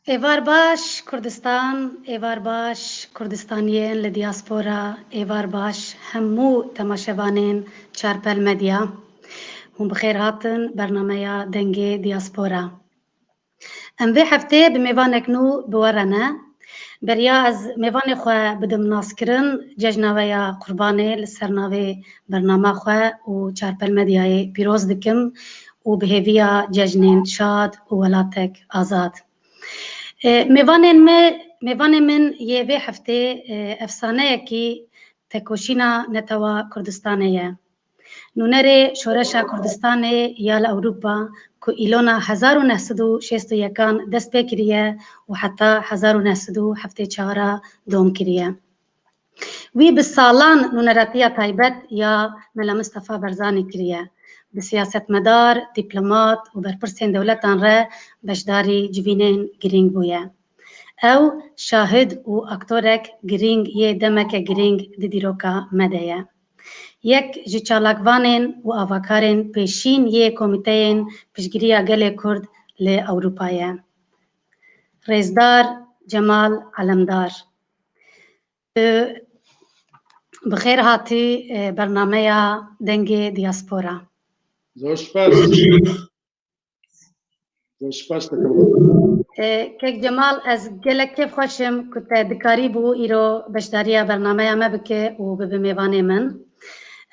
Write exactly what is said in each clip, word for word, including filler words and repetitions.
Êvar baş Kurdistan, êvar baş Kurdistaniyên li diaspora, êvar baş hemû temaşevanên Çarpel Medya. Hûn bi xêr hatin bernameya Dengê Diaspora. Em vê heftê bi mêvanek nû bi we re ne. Beriya ez mêvanê xwe bidim naskirin, cejna we ya Qurbanê li ser navê bernama xwe û Çarpel Medyayê pîroz dikim û bi hêviya cejnên şad û welatek azad. E, mêvanên me, mêvanê min yê vê heftê, e, efsaneyekî tekoşîna netewa Kurdistanê ye. Nûnerê Şoreşa Kurdistanê ya li Ewropa ku îlona hezar û neh sed û şêst û yekan dest pê kiriye û heta hezar û neh sed û heftê çar dom kiriye. Wî bi salan nûneratiya taybet ya Mela Mistefa Barzanî kiriye. Bi siyasetmedar, dîplomat û berpirsên dewletan re beşdarî civînên girîng bûye. Ew şahid û aktorek girîng yê demeke girîng di dîroka me de ye. Yek ji çalakvanên û avakarên pêşîn yê Komîteyên Piştgiriya Gelê Kurd li Ewropa ye. Rêzdar Cemal Alemdar. Bi, bi xêr hatî, e, bernameya Dengê Diaspora. Zor spas. Zor spas dikim. E, Kek Cemal, ez gelek kêfxweş im ku te dikarîbû îro beşdariya bernameya me bike û bibe mêvanê min.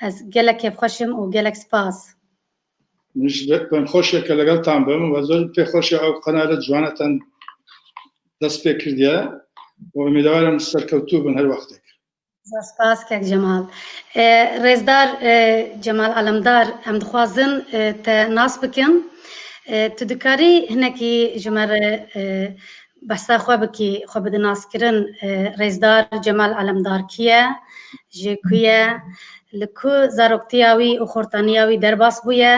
Ez gelek kêfxweş im û gelek spas. Min ji be-, pênxweş e ke legeltan bim û zor pêxweş e ew qenale ciwanetan dest pê kirdiye û umîdwarim serkewtû bin her wextek. Zor spas kek Cemal. E, Rêzdar, e, Cemal Alemdar, em dixwazin, e, te nas bikin. E, tu dikarî hinekî ji me re, e, behsa xwe bikî, xwe bide naskirin, e, Rêzdar Cemal Alemdar kî ye, ji ku ye, li ku zaroktiya wî û xortaniya wî derbas bûye,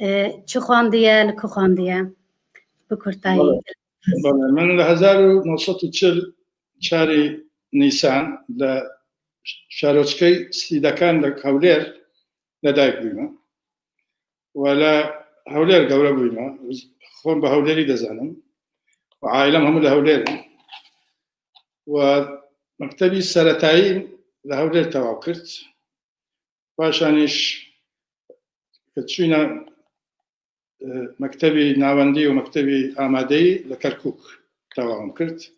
e, çi xwandiye, li ku xwandiye? Bi kurtayî. Bale, bale. Min li hezar û neh sed û çil çarê Nîsan li şaroçkey Sîdekan li Hewlêr li dayik bûme. We li Hewlêr gewre bûme. Xwe bi Hewlêrî dizanim. Û aîlem hemû li Hewlêr in. We mektebî seretayî li Hewlêr tewaw kir. Paşanîş çûna, e, mektebî navendî û mektebî amadeyî li Kerkûk tewam kir.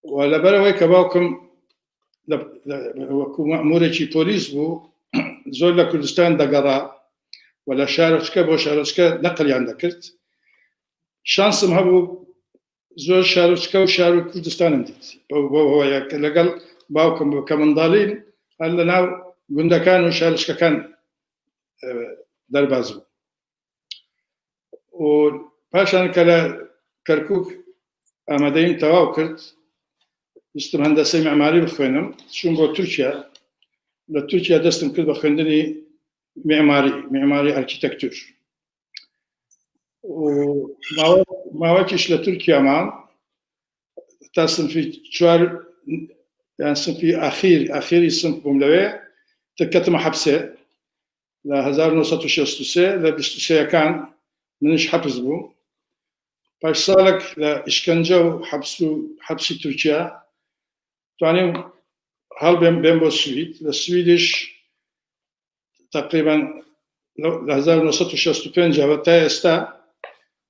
Û li ber wê ke bakum li, li, wekû memûrekî polîs bû, zor li Kurdistan degera û li şaroçke bo şaroçke neqiliyan dikir. Şansım hebû zor şaroçke û şarê Kurdistanê dît. Bo, bo, bo, ya ke legel bakum bo ke mindalîn, her li nav gundekan û şaroçkekan, e, derbas bû. Û paşan ke li Kerkûk amadeyîm tewaw kir, bîstim hendeseyê mimarî bixwînim, çûm bo Tirkiye. Li Tirkiye destim kir bi xwendinî mimarî, mimarî arkitektur. Û mawe-, mawekî ji li Tirkiye mam, ta sinfî çar, yani sinfî axîr, axîrî sinf bûm lewê, te ketime hepsê. Li hezar û neh sed û şêst û sê, li bîst û sê yekan min ji hepis bû. Paş salek li îşkence û hepsû, hepsî Tirkiye, twanîm hal bêm, bêm bo Swîd. Li Swîdiş teqrîben li, li hezar û neh sed û şêst û pênc ve ta êsta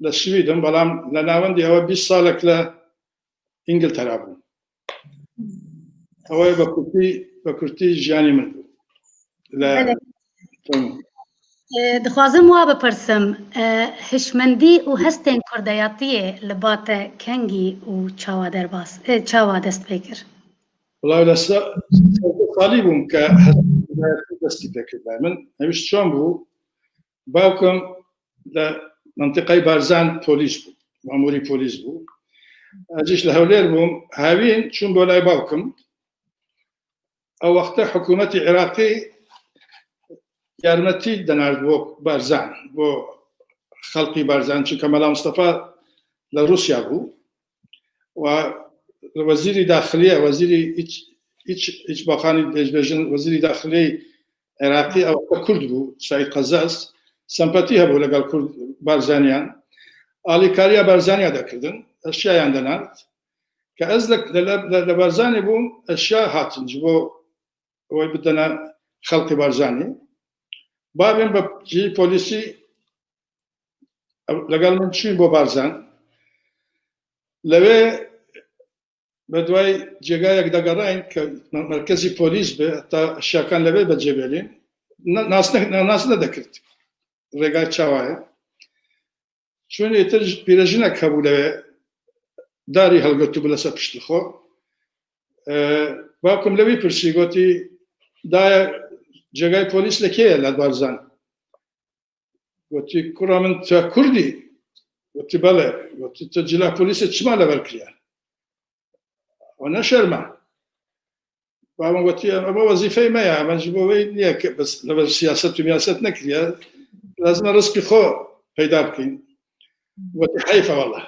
li Swîd im, belam li navendî ew bîst salek li Îngiltera bûm. Ew ê bi kurtî, bi kurtî jiyanî min bû. Li Belê. Tamam. E, dixwazim wa bipirsim, e, hişmendî û hestên kurdeyatiyê li ba te kengî û çawa derbas, e, çawa dest pê kir? Wela li se-, serdê salî bûm ke hestê kurdeyatî destî pê kir. Min hewîst çon bû, bakum li mentiqey Barzan polîs bû, memûrî polîs bû. Ez jî li Hewlêr bûm, hevîn çûm bo lay bakum. Ew wexte hikûmetî Iraqî yarmetî dinard bo Barzan, bo xelqî Barzan, çunke Mela Mistefa li Rûsya bû. Û wezîrî daxiliye, wezîrî îç, îç, îç bakanî dêjbêjin, wezîrî daxiliyê Iraqî ew wexte Kurd bû, Seîd Qezaz. Sempatî hebû legel Kurd Barzaniyan. Alîkariya Barzaniya dikirdin. eşyayan de nard. Ke ez li, li, li, li Barzanî bûm, eşya hatin ji bo wê bidene xelkê Barzanî. Bavên bi cihî polîsî legal min çûn bo Barzan. Lewê bi duayê cêgayek de gerayîn ke mer-, merkezî polîs be, heta eşyakan lewê be cêbelîn. Na-, nas ne-, na-, nas nedekir rêgay çawa ye. Çûn êtir pîrejinek hebû lewê, darî hilgirtibû li ser piştî xwe. E, Bakum lewî pirsî, gotî, "Daye cêgayê polîs li kê ye li Barzan?" Gotî, "Kura min, tu Kurd î?" Gotî, "Bele." Gotî, "Tu cila polîsê çima lever kiriye?" O ne şerm e. Bavê min gotî, "Ema wezîfeyê me ya, me ji bo wê niye ke bes li vir siyaset û miyaset nekiriye. Lazim e rizqî xwe peyda bikîn." Gotî, "Heyf e wele."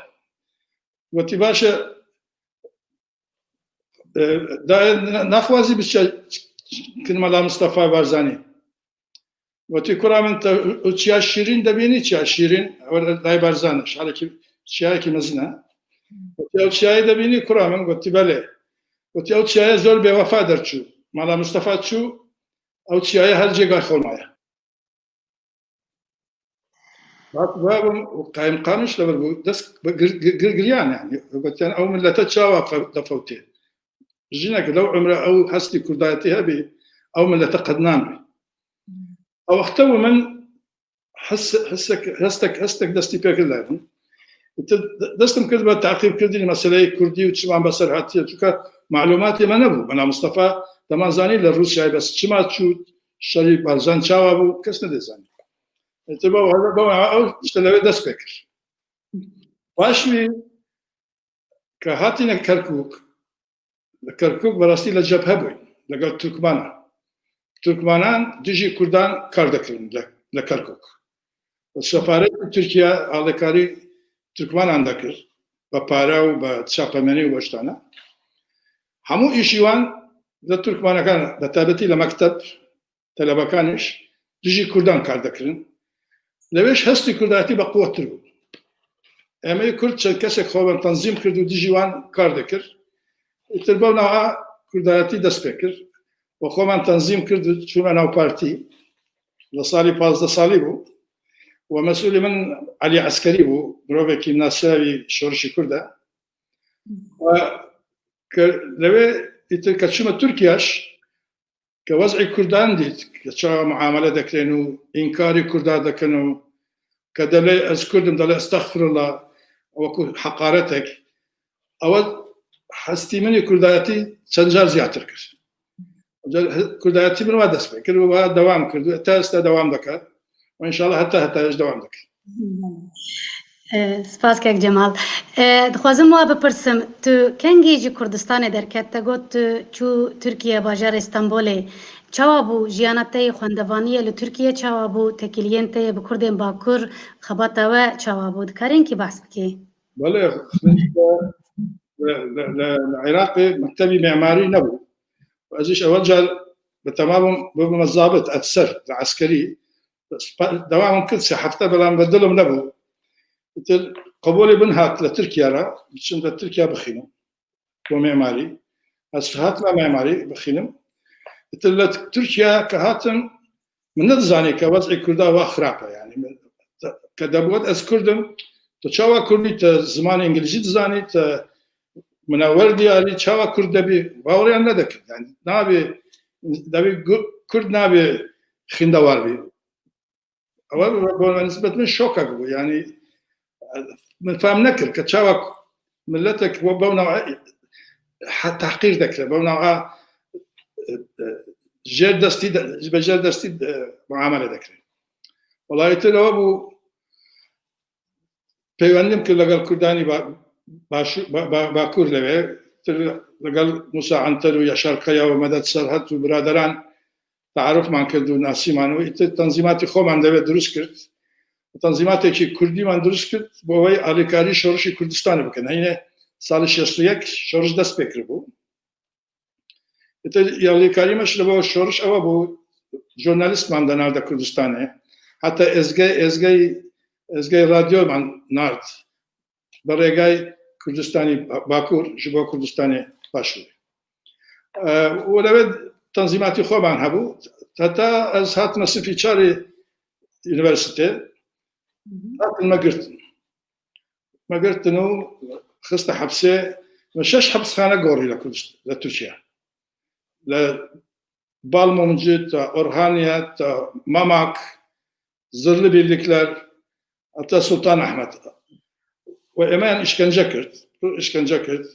Gotî, "Baş e, e, daye ne-, naxwazî biçe kin Mela Mistefa Barzanî?" Gotî, "Kura min, te û çiya şîrîn debînî, çiya şîrîn, ew dayê Barzan e, şarekî, çiyayekî mezin e." Gotî, "Ew çiyayê debînî, kura min?" Gotî, "Belê." Gotî, "Ew çiyayê zor bêwefa derçû. Mela Mistefa çû, ew çiyayê her cêgay xwe maye." Bak, bavê min û qayimqamîş li vir bû, dest bi gir-, gir-, gir-, giriyan yani. Gotiyan, "Ew millete çawa fe-, defewtê?" Jinek lew umre ew hestî kurdayetî hebî, ew millete qednan bî. Ew wexte bû min his-, hisek, hestek, hestek destî pê kir lê min. Îtir de-, destim kir be teqîb kirdinî meseleyê kurdî û çiman beser hatiye. Çunka malûmatê me nebû. Mela Mistefa dema zanî li Rûsyayê bes çima çû, şerî Barzan çawa bû, kes nedê zanî. Îtir be, be, be, ew işte lewê dest pê kir. Paş wî ke hatine Kerkûk, li Kerkûk bi rastî li cebhe bûyn, legel Tirkmanan. Tirkmanan dijî Kurdan kar dikirin li, li Kerkûk. Û sefaretê Tirkiye alîkarî Tirkmanan dikir, bi pare û bi çapemenî û bi tiştane. Hemû îşî wan li Tirkmanekan, bi taybetî li mekteb, telebekanîş dijî Kurdan kar dikirin. Lewêş hestî kurdayetî bi quwettir bû. Em ê Kurd çend kesek xwe ben tenzîm kir û dijî wan kar dikir. Îtir bew nawa kurdayetî dest pê kir. Û xwe ben tenzîm kir û çûme nav partî. Li salî pazdeh salî bû. Û mesûlê min Elî Eskerî bû. Mirovekî nasiyavî şorişî Kurd e. Û ke lewê îtir ke çûme Tirkiyeş, ke wez'î Kurdan dît, ke çawa muamele dikirin û înkarî Kurda dikin û ke dele ez Kurd im, dele estexfirullah, wekû heqaretek, ew hestî min ê Kurdayetî çend car ziyadtir kir. Kurdayetî min wa dest pê kir û wa dewam kir û heta êsta dewam dike. Û înşallah heta heta ji dewam dike. E, spas kek Cemal. E, dixwazim wa bipirsim, tu kengî ji Kurdistanê derket, te got tu çû Tirkiye, bajarê Stenbolê. Çawa bû jiyana te yê xwendevaniyê li Tirkiye, çawa bû, tekîliyên te yê bi Kurdên Bakur, xebata we çawa bû? Dikarî hinkî behs bikî? Belê, li, li, li, li Iraqê mektebî memarî nebû. Ez îş ewel car bi temamim bibime zabit, efser, li eskerî. Dewamim kir sê hefte, belam bi dilim nebû. Îtir qebûlê min hat li Tirkiye re, biçim li Tirkiye bixînim. Bo memarî. Ez hatime memarî bixînim. Îtir li Tirkiye ke hatim, min nedizanî ke wez'ê Kurda wa xirab e. Yani, min, ke debût ez Kurd im, tu çawa Kurdî, tu zimanê Îngilîzî dizanî, tu minewer diyarî, çawa Kurd debî, baweriyan nedekir. Yani, nabê, debî gu-, Kurd nabê xîndewar bî. Ew bi, bi nisbet min şokek bû. Yani, min fehm nekir ke çawa miletek we bew nawa he-, tehqîr dekire, bew nawa, e, e, jêr destî de, ji be jêr destî, e, muamele dekire. Welayîtir ew bû, peywendim kir legel Kurdanî ba-, başû-, ba-, ba-, Bakur lewê, tir legel Musa Anter û Yaşar Kaya û Medet Serhet û biraderan taarufman kir û nasîman û îtir tenzîmatî xweman lewê dirust kir. Tenzîmatekî Kurdî man dirust kir, bo wê alîkarî şorişî Kurdistanê bikin. Heyne salê şêst û yek şoriş dest pê kiribû. Îtir alîkarî me ji bo şoriş ew bû, jurnalîstman de narde Kurdistanê. Heta ezgey, ezgey, ezgey radyoman nard. Bi rêgay Kurdistanê Bakur, ji bo Kurdistanê Başûrê. E, û lewê tenzîmatî xweman hebû. Heta ez hatime sifî çarê unîversîte, hatin me girtin. Me girtin û xiste hepsê. Me şeş hepsxane gorî li Kurdist-, li Tirkiye. Li Balmumcu, ta Orhaniye, ta Mamak, Zırhlı Birlikler, heta Sultan Ahmet. Û êmeyan îşkence kir. Pir îşkence kir.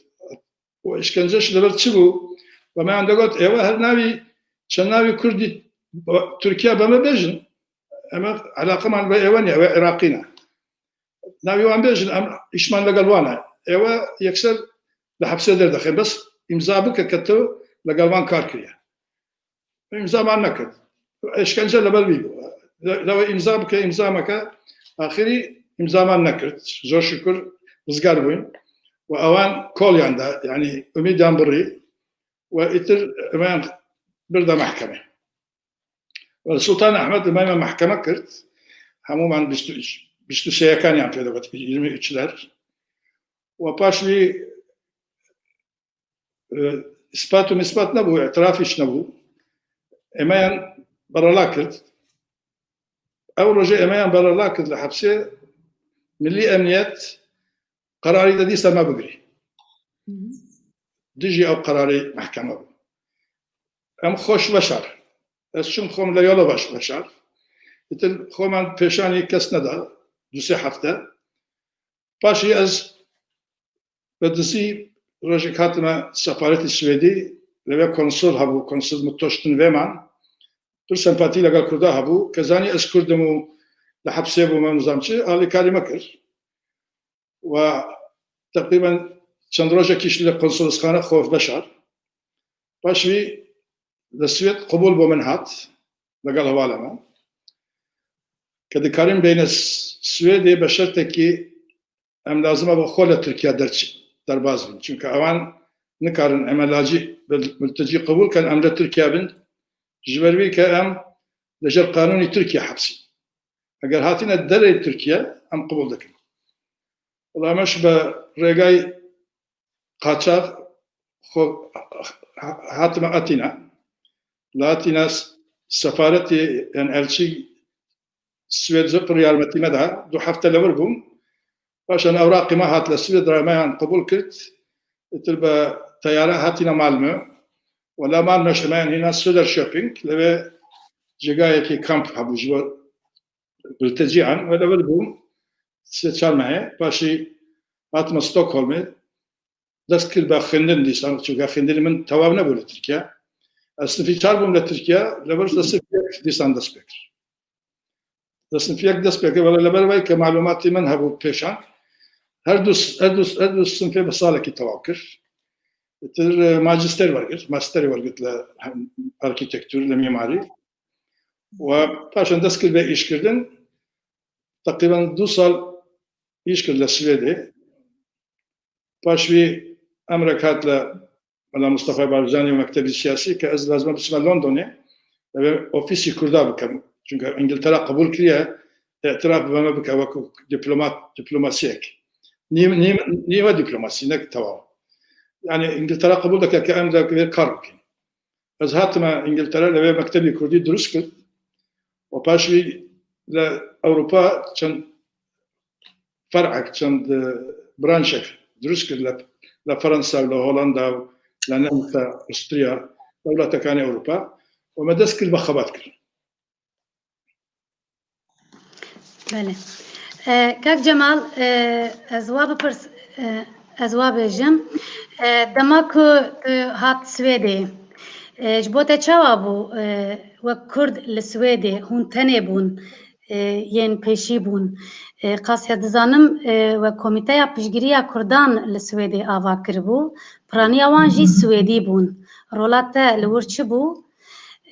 Û îşkence ji li vir çi bû? Û me yan de got, êwe her navî, çend navî Kurdî Tirkiye be me bêjin. Em eleqeman ve êwe niye, êwe Iraqî ne. Navî wan bêjin, em îşman legel wan e. Êwe yekser li hepsê derdixin. Bes îmza bike ke tu legel wan kar kiriye. Îmzaman nekir. Eşkence li ber wî bû. Le-, lewe îmza bike, îmza meke. Axirî îmzaman nekir. Zor şükür rizgar bûn. Û ewan koliyan de, yani umîdan birî. Û îtir ewan birde mehkeme. Û Sultan Ahmed me mehkeme kir. Hemûman bîst û üç, bîst û sê yekan yan pê de got, yirmi üçler. Û paş wî, e, ispat û mispat nebû, îtiraf hiç nebû. Êmeyan berela kir. Ew rojê êmeyan berela kir li hepsê, Milli Emniyet qerarî de dîsa me bigirî. Dijî ew qerarê mehkeme bû. Em xweş veşar. Ez çûm xwem le yolo veş-, veşar. Îtir xweman pêşanî kes neda, du sê hefte. Paşî ez bi dizî rojek hatime sefaretê Swêdî, lewê konsul hebû, konsul min toştin vê man. Pir sempatî legel Kurda hebû. Ke zanî ez Kurd im û li hepsê bûme, nizam çi, alîkarî me kir. Û teqrîben çend rojekî ji li konsolosxane xwe veşar. Paş wî li Swêd qebûl bo min hat, legel hevala me. Ke dikarin bêne S-, Swêdê be şertekî em lazim e bi xwe li Tirkiye derçin, derbaz bin. Çunke ewan nikarin em e lacî, mültecî qebûl kin, em li Tirkiye bin. Ji ber wî ke em li jêr qanûnî Tirkiye hepsî. Eger hatine derê Tirkiye, em qebûl dikin. Wela me ji be rêgay qaçax xwe hatime Atîna. Li Atîna s-, sefaretê, yani elçî Swêd zî pir yarmetî me da. Du hefte li vir bûm. Paşan ewraqê me hat li Swêd re me yan qebûl kir. Îtir bi teyare hatîne Malmö. Wela Malmö ji me yan hîna Söderköping. Lewê cigayekî kamp hebû ji bo mülteciyan. Wela vir bûm. Sê çar mehê. Paşî hatime Stockholmê. Dest kir be xwendin dîsan, çunke xwendinê min tewab nebû li Tirkiye. Ez sinfî çar bûm li Tirkiye, li vir de sinf yek dîsan dest pê kir. De sinf yek dest pê kir, wele li ber wê ke malûmatê min hebû pêşan, her du, her du, her du sinfê bi salekî tewab kir. Îtir, e, majîster wergirt, masterê wergirt li hem-, arkitektur, li mîmarî. Û paşan dest kir be îşkirdin. Teqrîben du sal îş kir li Swêdê. Paş wî emrek hat li Mela Mustafa Barzanî û mektebî siyasî ke ez lazim e biçime Londonê, lewê ofîsî Kurda bikim. Çunke Îngiltere qebûl kiriye, îtiraf bi me bike wekî diplomat, diplomasiyek. Nî-, nî-, nîve diplomasî, ne tewam. Yani Îngiltere qebûl dike ke em li vê kar bikin. Ez hatime Îngiltere, lewê mektebî Kurdî dirust kir. Û paş wî li Ewropa çend fer'ek, çend, e, branşek dirust kir li, li Fransa, li Holanda, li Nemsa, Austria, dewletekanê Ewropa. Û me dest kir bi xebat kirin. Belê. E, Kak Cemal, e, ez wa bipirs-, e, ez wa bêjim. E, dema ku tu hat Swêdê, e, ji bo te çawa bû, e, wek Kurd li Swêdê hûn tenê bûn, e, yên pêşî bûn? E, qas ez dizanim, e, wek Komîteya Piştgiriya Kurdan li Swêdê ava kiribû, piraniya wan jî Swêdî bûn. Rola te li wir çi bû?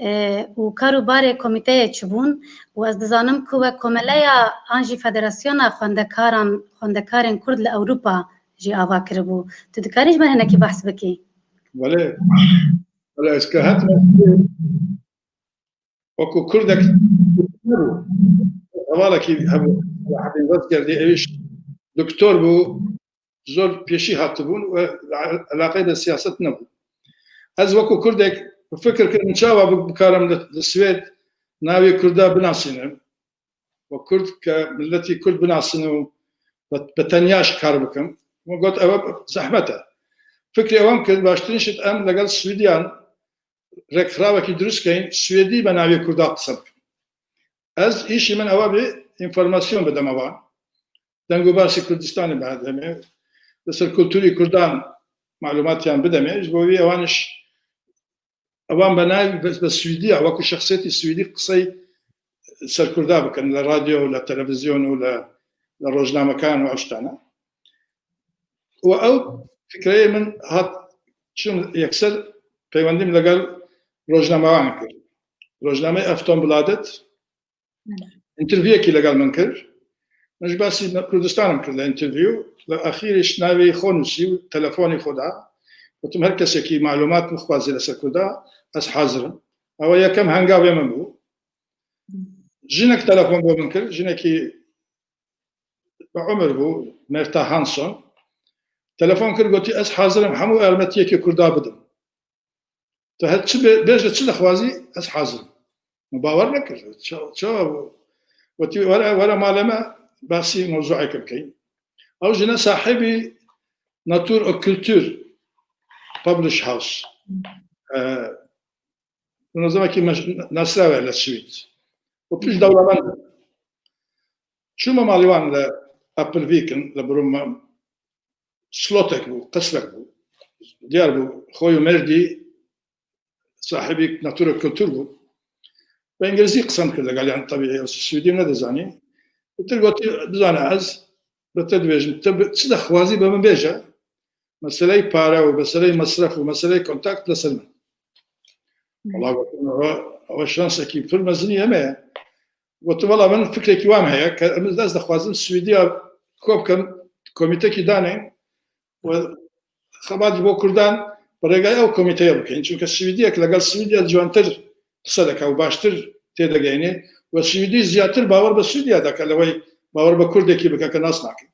E, û kar û barê komîteyê çi bûn? Û ez dizanim ku wek Komeleya an jî Federasyona Xwendekaran, Xwendekarên Kurd li Ewropa jî ava kiribû. Tu dikarî ji me hinekî behs bikî? Belê. Belê, ez ke hatime wekî Kurdek nebû. Hevalekî hebû, Selahaddîn Vezgerdî, êş doktor bû, zor pêşî hatibûn û elaqeyê de siyaset nebû. Ez wekû Kurdek fikir kirim, çawa bi-, bikarim li, li Swêd navê Kurda binasînim. Wek Kurd ke miletî Kurd binasin û bi, bi tenya ji kar bikim. Min got, ew zehmet e. Fikrê ewam kir, baştirîn şit em legel Swîdiyan rêkxirawekî dirust keyin, Swêdî be navê Kurda qise bikim. Ez îşî min ewa bî, înformasyon bideme van. Deng û basî Kurdistanê bidemê, li ser kulturî Kurdan malûmatiyan bidemê, ji bo wî ewan iş, ewan be navê be, be Swîdiya, wekû şexsiyetî Swîdî qisey ser Kurda bikin, li radyo û li televîzyon û li, li rojnamekan û ew ştane. Û ew fikreyê min hat, çûm yekser peywendî min legel rojnamevan kir. Rojnameyê Aftonbladet, interviyekî legel min kir. Min ji basî Kurdistanê kir li interview. Li axîrê ji navê xwe nûsî û telefonê xwe da. Gotim, her kesekî malûmat bixwazî li ser Kurda, ez hazir im. Ew yekem hengavê min bû. Jinek telefon bo min kir, jinekî bi umir bû, Merta Hanson. Telefon kir, gotî, ez hazir im hemû yarmetiyekê Kurda bidim. Tu her çi bê-, bêje, çi dixwazî, ez hazir im. Min bawer nekir. Ça-, çawa bû? Gotî, were, were malê me, basî mewzûekê bikeyin. Ew jine sahibî Natur û Kultur Publish House. E, Munezemekî meş-, nasrawe li Swîd. Û pişt dewlemend bû. Çûme malê wan li Appelviken, li Brummen, slotek bû, qesrek bû. Diyar bû, xwe û merdî sahibî natura kultur bû. Bi îngilîzî qise dikir legel, yani, tabii, swîdî nedizanî. Îtir gotî, bizane ez bi te dibêjim, te bi, çi dixwazî bi min bêje. Meseleyê pare û meseleyê mesref û meseleyê kontakt li ser min. Wala gotim, ewa, ewa şansekî pir mezinî ye me. Gotim, wala min fikrekî wan heye, ke em, ez dixwazim Swîdiya kop kim, komîtekî danê û xebat ji bo Kurdan bi rêgay ew komîteye bikin. Çunke Swîdiyek legel Swîdiya ciwantir qise dike û baştir têdegeyîne. Û Swîdî ziyatir bawer bi Swîdiya dike, li wê bawer bi Kurdekî bike ke nas nake.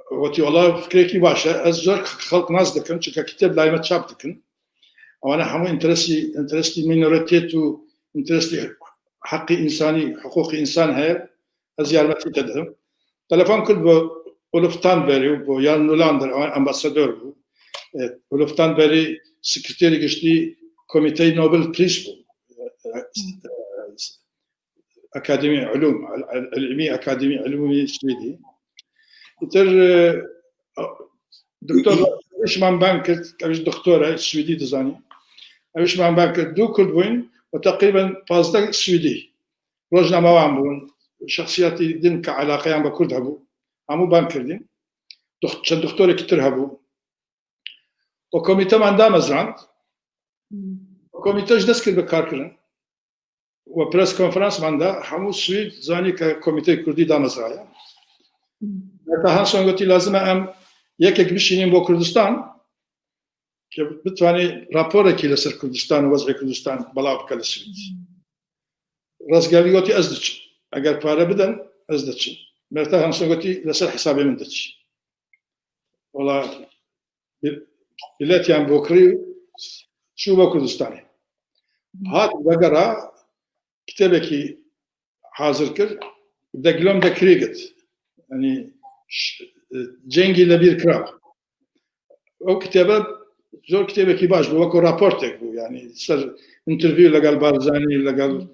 Gotî, wala fikrekî baş e. Ez zor xelk nas dikim, çunke kitêb layê me çap dikin. Ewana hemû înteresî, înteresî mînorîtet û înteresî heqî însanî, hiqûqî însan heye. Ez yarmetî te didim. Telefon kir bo Olof Tandberî û bo Jan Nylander, ewan ambasador bû. E, Olof Tandberî sekreterî giştî Komîteyê Nobel Priz bû. E, e, Akademî Ulûm, el, el, Ilmî Akademî Ulûmî Swêdî. Îtir, e, doktor Ewîşman Bankert, ew jî doktor e, Swêdî dizanî. Ewîşman Bankert, du Kurd bûn û teqrîben pazdeh Swêdî. Rojnamevan bûn, şexsiyetî din ke eleqeyan bi Kurd hebû, hemû bang kirdîn. Dox-, çend doktorekî tir hebû. Û komîteman damezrand. Hmm. Û komîte ji dest kir bi kar kirin. Û pres konferansman da hemû Swîd zanî ke komîteyê Kurdî damezraye. Hmm. Meta Hanson gotî, lazim e em yekek bişînin bo Kurdistan, ke bitwanî raporekî li ser Kurdistan û wez'ê Kurdistan belav bike li Swîd. Hmm. Rastgelî gotî, ez diçim. Eger pare bidin, ez diçim. Meta Hanson gotî, li ser hesabê min diçî. Wala, bi-, biletiyan bo kirî, çû bo Kurdistanê. Hat vegera, kitêbekî hazir kir, De Gloom der Kriget. Yanî, ş-, e, cengî lebîr kira. Ew kitêbe zor kitêbekî baş bû, weko raportek bû. Yanî, ser interview legel Barzanî, legel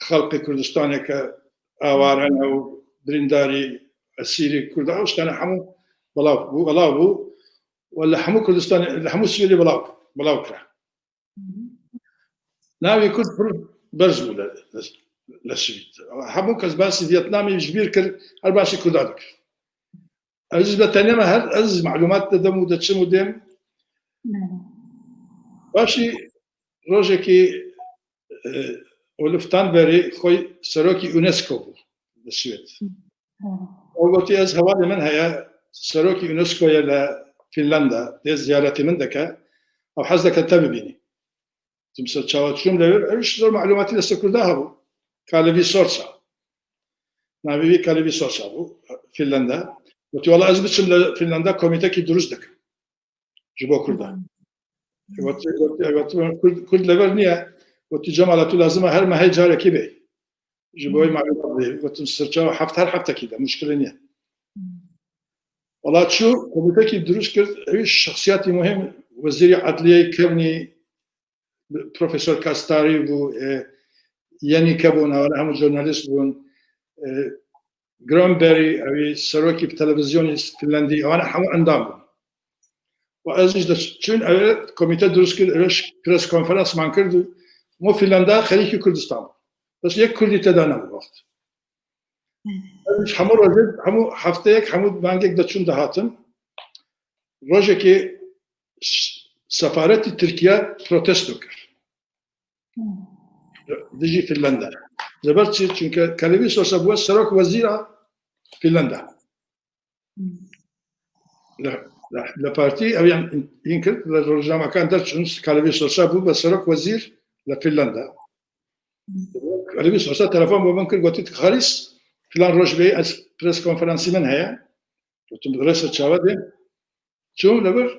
xelqê Kurdistanê ke aware ne û birîndarî, esîrî Kurda, ew ştane hemû belav bû, belav bû. Û li hemû Kurdistanê, li hemû Swêdê belav, belav kira. Navê Kurd pir berz bû li, li, li Swîd. Hemû kes basî Vietnamê ji bîr kir, her basî Kurda dikir. Ez ji be tenê me her, ez ji malûmat didim û diçim û dêm. Başî rojekî, e, Olof Tandberî xwe serokî UNESCO bû li Swêd. Ew gotî, ez hevalê min heye, serokî UNESCO ye li Fînlanda, dê ziyaretê min dike, ew hez dike te bibînî. Dimser çawa çûm lewê, ew ji zor malûmatî li ser Kurda hebû. Ka li vî sorsa. Navê wî Kalevi Sosa bû, Finlanda. Gotî, "Wela ez biçim li Finlanda komîtekî dirust dikim ji bo Kurdan." Gotî, gotî, gotî, "Kurd, Kurd li vir niye?" Gotî, "Cemal, tu lazim e her mehê carekî bê." Ji bo wê malûmat bê. Gotim, "Sirçawa heft, her heftekî de, muşkile niye." Wela çû, komîtekî dirust kir, ew şexsiyatî muhîm, wezîrê edliyeyê kevnî, Profesor Kastarî bû, e, Yenîke bûn, ewana hemû jurnalîst bûn. E, Granberry, ew ê serokî televîzyonê Finlandî, ewana hemû endam bûn. Û ez jî de çûn, ew ê komîte dirust kir, ew ê pres konferansman kir û hemû Finlanda xerîkî Kurdistan bû. Bes yek Kurdî tê de nebû wext. Ez jî hemû rojê, hemû hefteyek, hemû mangek de çûn dihatim. Rojekê ş-, sefaretî Tirkiye protesto kir. Dijî Finlanda. Ji ber çi? Çunke Kalevi Sosa bû serok wezîra Finlanda. Li, li, li partî ew yan hîn kir, li rojnamekan derçûn, Kalevi Sosa bû be serok wezîr li Finlanda. Kalevi Sosa telefon bo min kir, gotî, "Tu xarîs filan roj bê, ez pres konferansî min heye." Gotim, "Rêse çawa dê?" Çûm li vir,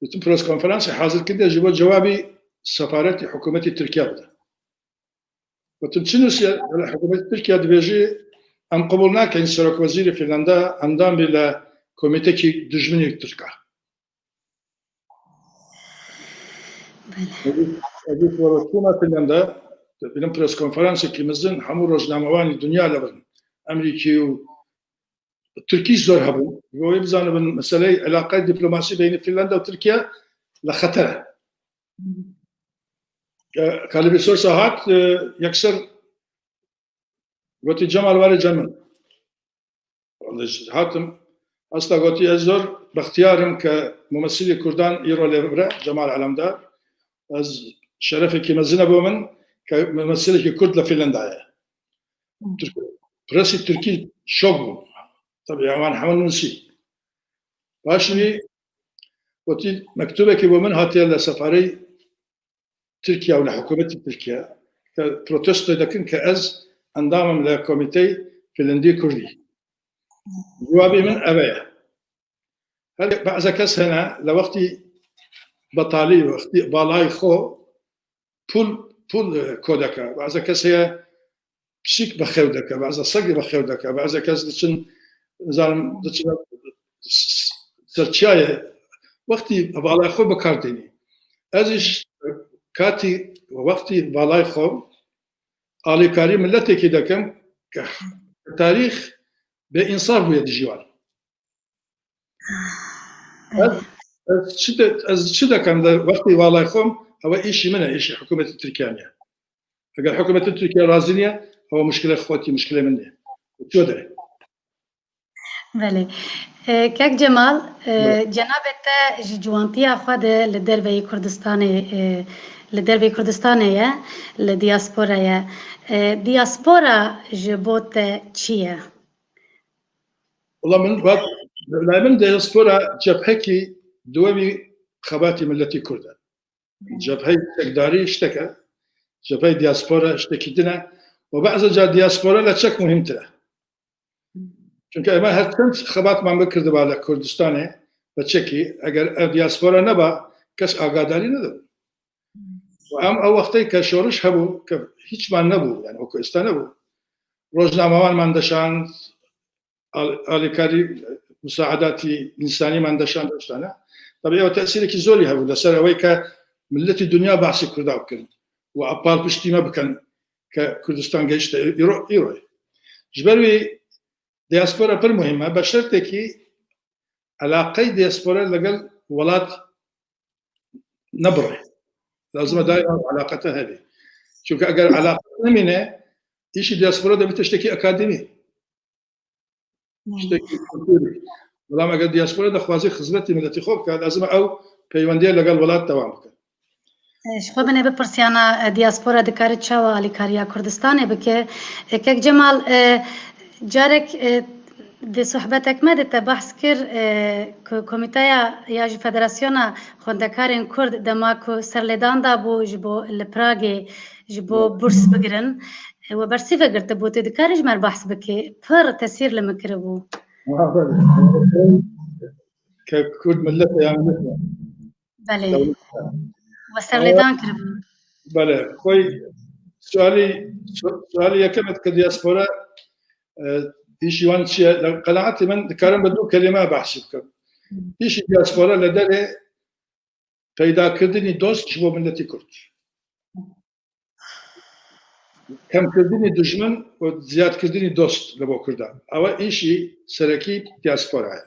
gotim, "Pres konferansê hazir kiriye ji bo cewabî sefaretî hikûmetî Tirkiye bide." Gotim, "Çi nûsiye?" "Wele hikûmetî Tirkiye dibêjî, em qebûl nakin serok wezîrê Finlanda endam bê li komîtekî dijminî Tirka." Belê. Ez got, ez got, "Wele çûna Finlanda, dibînim pres konferansekî mezin, hemû rojnamevanî dinya li vir in. Emerîkî û Tirkî zor hebûn. Ji bo wê bizanibin meseleyê eleqeyê dîplomasî beynî Finlanda û Tirkiye li xeter e." E, Kalevi Sosa hat, e, yekser gotî, "Cemal, were cem min." Hatim, asta gotî, "Ez zor bextiyar im ke mumesilê Kurdan îro lê vir e, Cemal Alemdar. Ez şerefekî mezin e bo min ke mumesilekî Kurd li Finlanda ye." Tirk-, presî Tirkî şok bû. Tabii, ewan hemû nûsî. Paşî gotî, "Mektubekî bo min hatiye li sefarey Tirkiye û li hikûmetî Tirkiye ke protesto dikin ke ez endam im li komîteyê Finlandî Kurdî." Cewabê min ev e. Her behze kes hene li wextî betalî, wextî valayî xwe pul, pul, e, kodeke. Behze kes heye pişik bi xew deke, behze seg bi xew deke, behze kes diçin, nizanim, diçin s-, s-, serçiyayê, wextî valayî xwe bi kar tînî. Ez jî katî wextî valayî xwe alîkarî miletekî dikim ke tarîx bêînsaf bûye dijî wan. Ez, ez çi de, ez çi dekem de wextê valayî xwe, ew îşî min e, îşî hikûmetê Tirkiye niye. Eger hikûmetê Tirkiye razî niye, ew muşkilê xwe tî, muşkilê min niye. Çi de? Belê. E, Kek Cemal, e, Evet. Cenabê te ji ciwantiya xwe de li derveyî Kurdistanê, e, li derveyî Kurdistanê ye, li diaspora ye. E, diaspora ji bo te çi ye? Wela min vat, lay min diaspora cephekî duwemî xebatî miletî Kurd e. Cebheyê çekdarî ştek e, cebheyê diaspora ştekî din e. Û behza car diaspora le çek muhîmtir e. Çunke ema her çend xebatman bikirdibû li Kurdistanê ve çekî, eger ev diaspora neba, kes agadarî nedibû. Û em ew wextê ke şoriş hebû, ke hîçman nebû, yani o ku êsta nebû. Rojnamewanman deşand, al-, alîkarî, musaedatî însanî man deşand, deştane. Tabii ew tesîrekî zorî hebû li ser ewê ke miletî dinya behsî Kurda bikin û epal piştî me bikin ke Kurdistan gehişte îro, îro. Ji ber wî diaspora pir muhîm e. Bi şertekî eleqeyê diaspora legel welat nebire. Lazim e daîma eleqe te hebe. Çunke eger eleqe nemîne, îşî diaspora de bite tiştekî akademî. Tiştekî kulturî. Belam eger diaspora de xwazî xizmetî miletî xwe bike, lazim e ew peywendiye legel welat dewam bike. E, ji xwe binê bipirsiyana, e, diaspora dikare çawa alîkariya Kurdistanê bike? E, Kek Cemal, e, carek, e, di sohbetek me de te behs kir, e, ku komîteya ya ji Federasyona Xwendekarên Kurd dema ku serlêdan dabû ji bo li Pragê ji bo bûrs bigirin. we bersî vegirtibû, tu dikarî ji me re behs bikî. Pir tesîr li min kiribû. Ke Kurd millet e ya millet e. Belê. Dewlet e. We serlêdan kiribû. Belê. Xwey sualî, su-, sualî yekem e ke diaspora, e, îşî wan çi ye? Li qenaetê min dikarim bi du kelîme behsî bikim. Îşî diaspora li derê peydakirdinî dost ji bo miletî Kurd. Kemkirdinî dijmin û ziyadkirdinî dost li bo Kurdan. Ew e îşî serekî diaspora ye.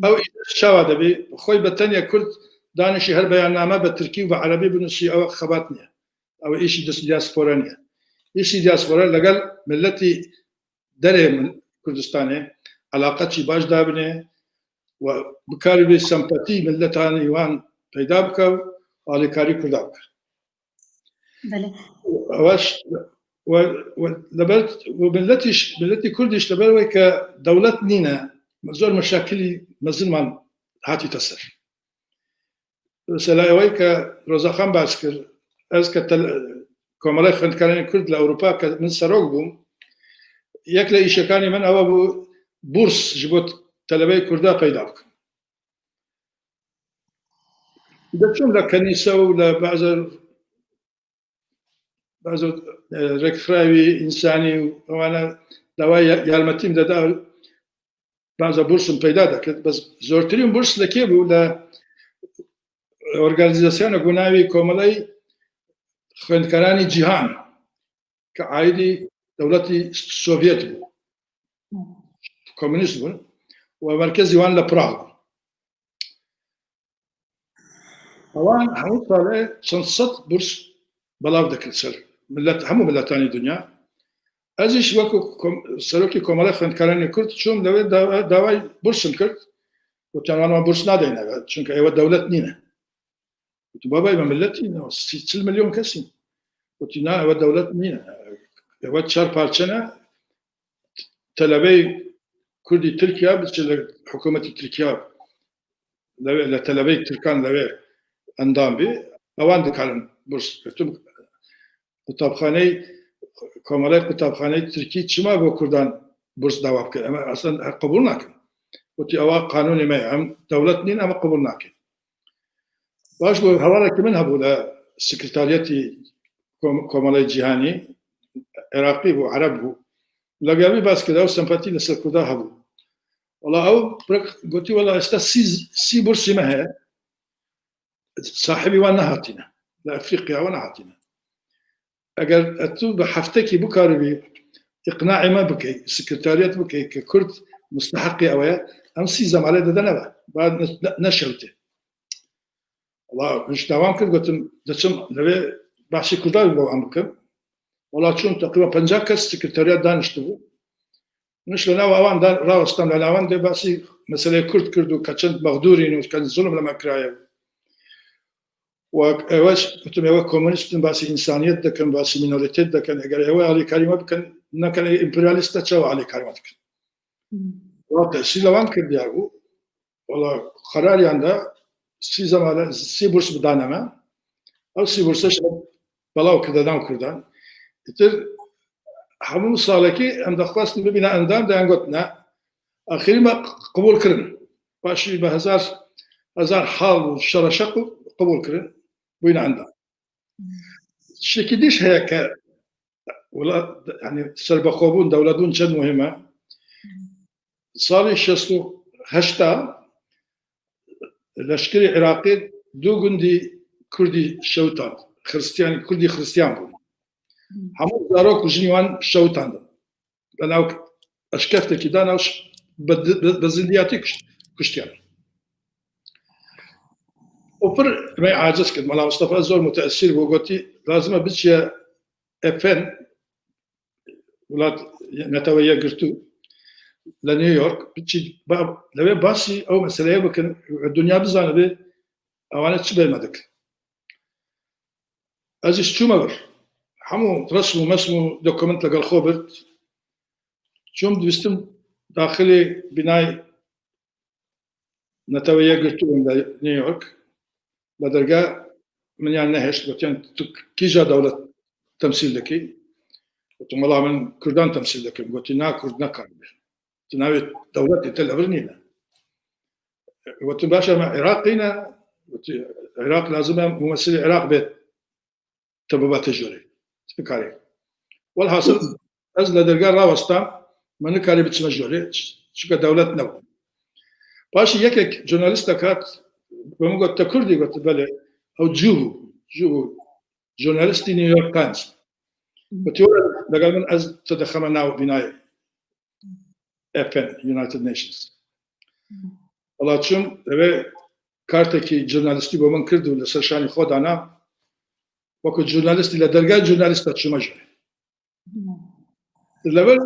Ew îş çawa dibî? Xwey bi tenya Kurd danişî her beyanname bi tirkî û bi erebî binusî, ew xebat niye. Ew îşî dis-, diaspora niye. Îşî diaspora legel miletî derê min Kurdistanê eleqetî baş dabine û bikarî vê sempatî miletanî wan peyda bike û alîkarî Kurda bike. Belê. Ew e ş-, we, we, li ber, we miletî ş-, miletî Kurdî ji li ber wê ke dewlet nîne, zor meşakilî mezin man hatîte ser. Mesela ewey ke Roza Xan behs kir, ez ke tel-, Komela Xwendekaranên Kurd li Ewropa ke min serok bûm, yek li îşekanî min ew bû burs ji bo telebeyê Kurda peyda bikim. Diçûm li kenîse û li bazı, bazı, e, rêkxirayê însanî û ewana dawa ya-, yarmetî min dida, baza bursum peyda dikir. Bes zortirîn burs li kê bû? Li organîzasyona gunavî Komeleyê Xwendekaranî Cîhan, ke aîdî dewletî Sovyet bû. Komünîst bûn. Û merkezî wan li Prag bû. Ewan hemû sale çend sed burs belav dikin ser millet, hemû miletanî dinya. Ez jî wekî kom-, serokê Komela Xwendekaranê Kurd çûm lewê dawa-, daway bursim kir. Gotiyan, wan, wan burs nadeyne, çunke ewe dewlet nîne. Gotim, baba, ewe miletî ne, sî, çil milyon kesî. Gotî, na, ewe dewlet nîne. Ewe çar parçe ne, telebeyê Kurdî Tirkiye, biçe li hikûmetî Tirkiye, lewê, li telebeyê Tirkan lewê endam bî, ewan dikarin burs. Gotim, qutabxaneyê, Komeleyê Qutabxaneyê Tirkî çima bo Kurdan burs dawa bike? Em aslen qebûl nakin. Gotî, ewa qanûnê me ye, em dewlet nîn, em qebûl nakin. Baş bû, hevalekî min hebû li sekretariyetî Kom-, Komeleyê Cîhanî, Iraqî bû, Ereb bû. Legel wî behs kir, ew sempatî li ser Kurda hebû. Wela ew pir gotî, wela êsta sî, sî bursî me heye. Sahibî wan nehatîne. Li Efrîqya wan nehatîne. Eger tu bi heftekî bikaribî îqnaê me bikey, sekretariyet bikey ke Kurd musteheqê ew ye, em sî zemalê dide nebe. Ba ne, ne, neşewite. Wala, min ji dawan kir, gotim, diçim, divê behsî Kurdan bo em bikim. Wala çûm, teqrîben penca kes sekreteriyat daniştibû. Min ji li nav awan de rawestam, li nav wan de behsî meseleyê Kurd kir û ke çend mexdûr in û çend zulm li me kiraye. Wek ewe, gotim, ewe komûnîst in, behsî însaniyet dikin, behsî mînorîtet dikin. Eger ewe alîkarî me bikin, nekin, ê împeryalîst de çawa alîkarî me dikin? Hmm. Wa tesîr li wan kir diyar bû. Wala, qerariyan de sî zemane, sî burs bidane me. Ew sî burse ji belav kir, dedan Kurdan. Îtir hemû salekî em dixwestin bibîne endam, de em got ne. Axirî me qebûl kirin. Paşî bi hezar, hezar hal û şereşeq qebûl kirin. Bûyne endam. Tiştekî dîş heye ke welat, yani serbexwebûn, dewletbûn çend muhîm e. Salê şêst û heşta leşkerê Iraqê du gundî Kurdî şewitand. Xristiyan, Kurdî Xristiyan bûn. Hemû zarok û jinî wan şewitandin. Li nav eşkeftekî dan, ew bi, bi, bi zindiyatî kuşt-, kuştiyan. Û pir me aciz kir. Mela Mustafa zor muteesîr bû, gotî, lazim e biçiye F N, Welat Netewe Yekgirtû, li New York, biçî ba-, lewê basî ew meseleye bikin, dinya bizanibe, ewane çi bême dikin. Ez jî çûme vir. Hemû resm û mesm û dokument legel xwe birt. Çûm, dibistim daxilê bînayê Netewe Yekgirtû bûm li New York. Li dergeh min yan nehişt, gotiyan, tu kîja dewlet temsîl dikî? Gotim, wela min Kurdan temsîl dikim. Gotî, na, Kurd nekaribe. Tu navê dewletê te li vir nîne. Gotim, baş e, me Iraqî ne. Gotî, Iraq lazim e, mumessilê Iraq bê, te bibe te jorê. Nikarî. Welhasil, ez li dergah rawestam, me nikarî biçime jorê, çunke dewlet nebû. Paşê yekek jurnalîstek hat, bi min got, te Kurd î? Gotim, belê. Ew cû bû, cû bû. Jurnalîstî New York Times. Gotiye, were, legel min, ez te dixeme nav bînayê F N, United Nations. Wela çûm, eve kartekî jurnalîstî bo min kir û li ser şanî xwe dana. Wekî jurnalîstî li dergah jurnalîsta çûme jî. Li vir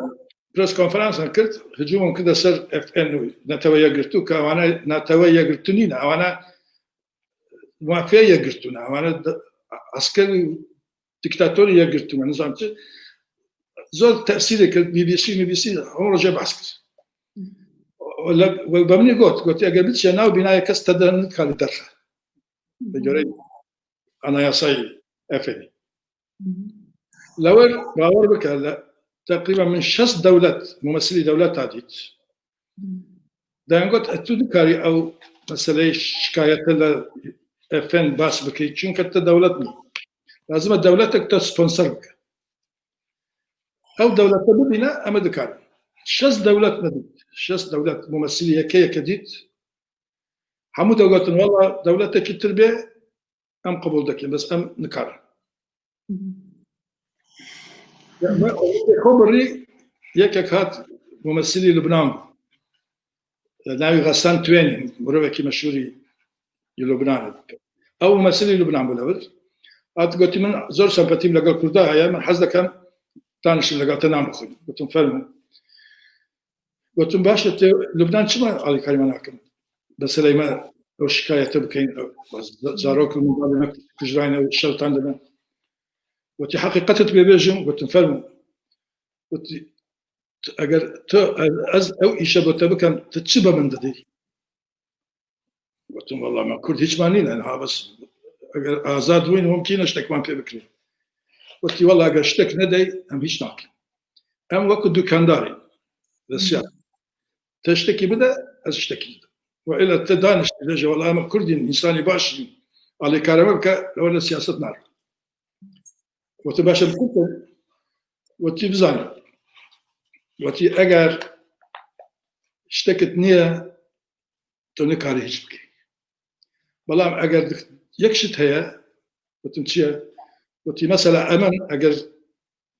pres konferansan kir, hicûmim kir de ser F N û Netewe Yekgirtû, ke ewane Netewe Yekgirtû nîne, ewane mafya yekgirtû ne, ewane de-, esker û dîktatorê yekgirtû ne, nizam çi. Zor tesîrê kir, B B C, B B C hemû rojê behs kir. Wele, we be min got, got, eger biçiye nav bînayê, kes te de nikarî derxe. Bi goreyê anayasayê F N. Li wir, bawer bike, li teqrîben min şeş dewlet, mumessilî dewleta dît. Deyan got, e, tu dikarî ew meseleyê şikayete li F N bas bikî, çunke te dewlet nî. Lazim e dewletek te sponsor bike. Ew dewlete bibîne, em ê dikarin. Şeş dewlet me dît. Şeş dewlet mumessilî yeke yeke dît. Hemû de gotin, wela dewletekî tir bê, em qebûl dikin, bes em nikarin. Ya, me xwe birî, yekek hat, mumessilî Lubnan bû. Navî Xesan Tuwênî, mirovekî meşhûrî yê Lubnanê. Ew mumessilî Lubnan bû li vir. Hat gotî, min zor sempatîm legel Kurda heye, min hez dikim danişim legel te nan bixwim. Gotim, fermo. Gotim, baş e, tê Lubnan çima alîkarî me nakin? Meseleyê me ew şikayete bikeyin, ew, za-, zarok û minvalê me kujrayne û şewitandine. Gotî, heqîqetê tu pê bêjim? Gotim, fermo. Gotî, tu, eger tu, ez, ez ew îşe bo te bikem, tu çi be min didî? Gotim, wela me Kurd hîç man nîne, ha bes eger azad bûyn, mumkîn e ştekman pê bikin. Gotî, wela eger ştek nedey, em hîç nakin. Em wekî dukandar in. Resiyat. Te ştekî bide, ez ştekî bide. We êla te daniştî, bêje, wela em Kurd in, însanî baş in, alîkare me bike, li wir de siyaset naro. Gotî, baş e, bi Kurd e. Gotî, bizanî. Gotî, eger ştekit niye, tu nikarî hîç bikî. Belam eger dik-, yek şit heye, gotim, çi ye? Gotî, mesela, emin, eger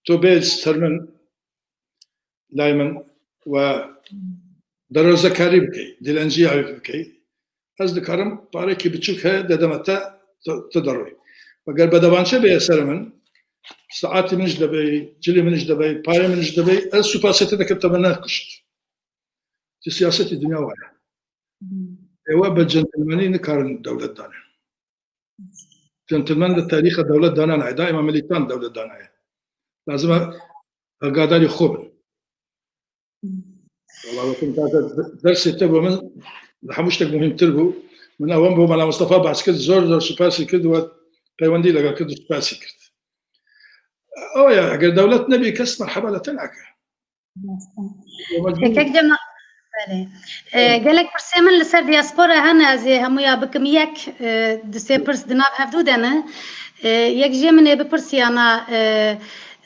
tu bê ser min, lay min, we derozekarî bikey, dilenciya wî bikey, ez dikarim parekî biçûk heye, dedeme te, tu, tu deroyî. Eger bedevançe beye ser min, saetî min jî debey, cilê min jî debey, parê min jî debey, ez supasê te dikim, te min nekuşt. Ti siyasetî dinya wa ye. Ewe bi centilmenî nikarin dewlet dane. Centilmen di tarîxa dewlet dana nayê. Daîma milîtan dewlet danaye. Lazim e agadarî xwe bin. Wala wetin ka de-, dersê te bo min li hemû ştek muhîmtir bû. Min ewan bo Mela Mustafa behs kir, zor zor supasî kir, we peywendî legal kir, supasî kir. Ew ya, eger dewlet nebî, kes merheba li te nake. Kekek Cema-, belê. E, gelek pirsê min li ser diaspora hene, ez ê hemûya bikim yek, e, di sê pirs di nav hevdû de ne. E, yek jê min ê bipirsiyana, e,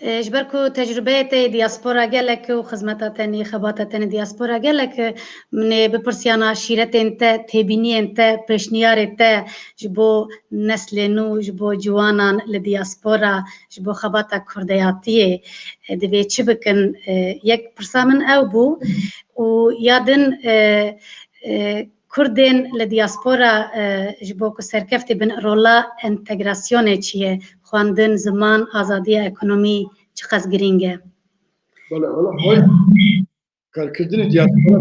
e, ji ber ku tecrubeyê te yê diaspora gelek û xizmeta te nî, xebata te nî diaspora gelek, e, min ê bipirsiyana şîretên te, têbîniyên te, pêşniyarê te ji bo neslê nû, ji bo ciwanan li diaspora, ji bo xebata kurdeyatiyê, e, divê çi bikin? E, yek pirsa min ew bû û ya din, e, e, Kurdên li diaspora, e, ji bo ku serkeftî bin, rola entegrasyonê çi ye? Xwendin, ziman, azadiya ekonomî çiqas girîng e? Bele, wala, oy, karkirdinê diaspora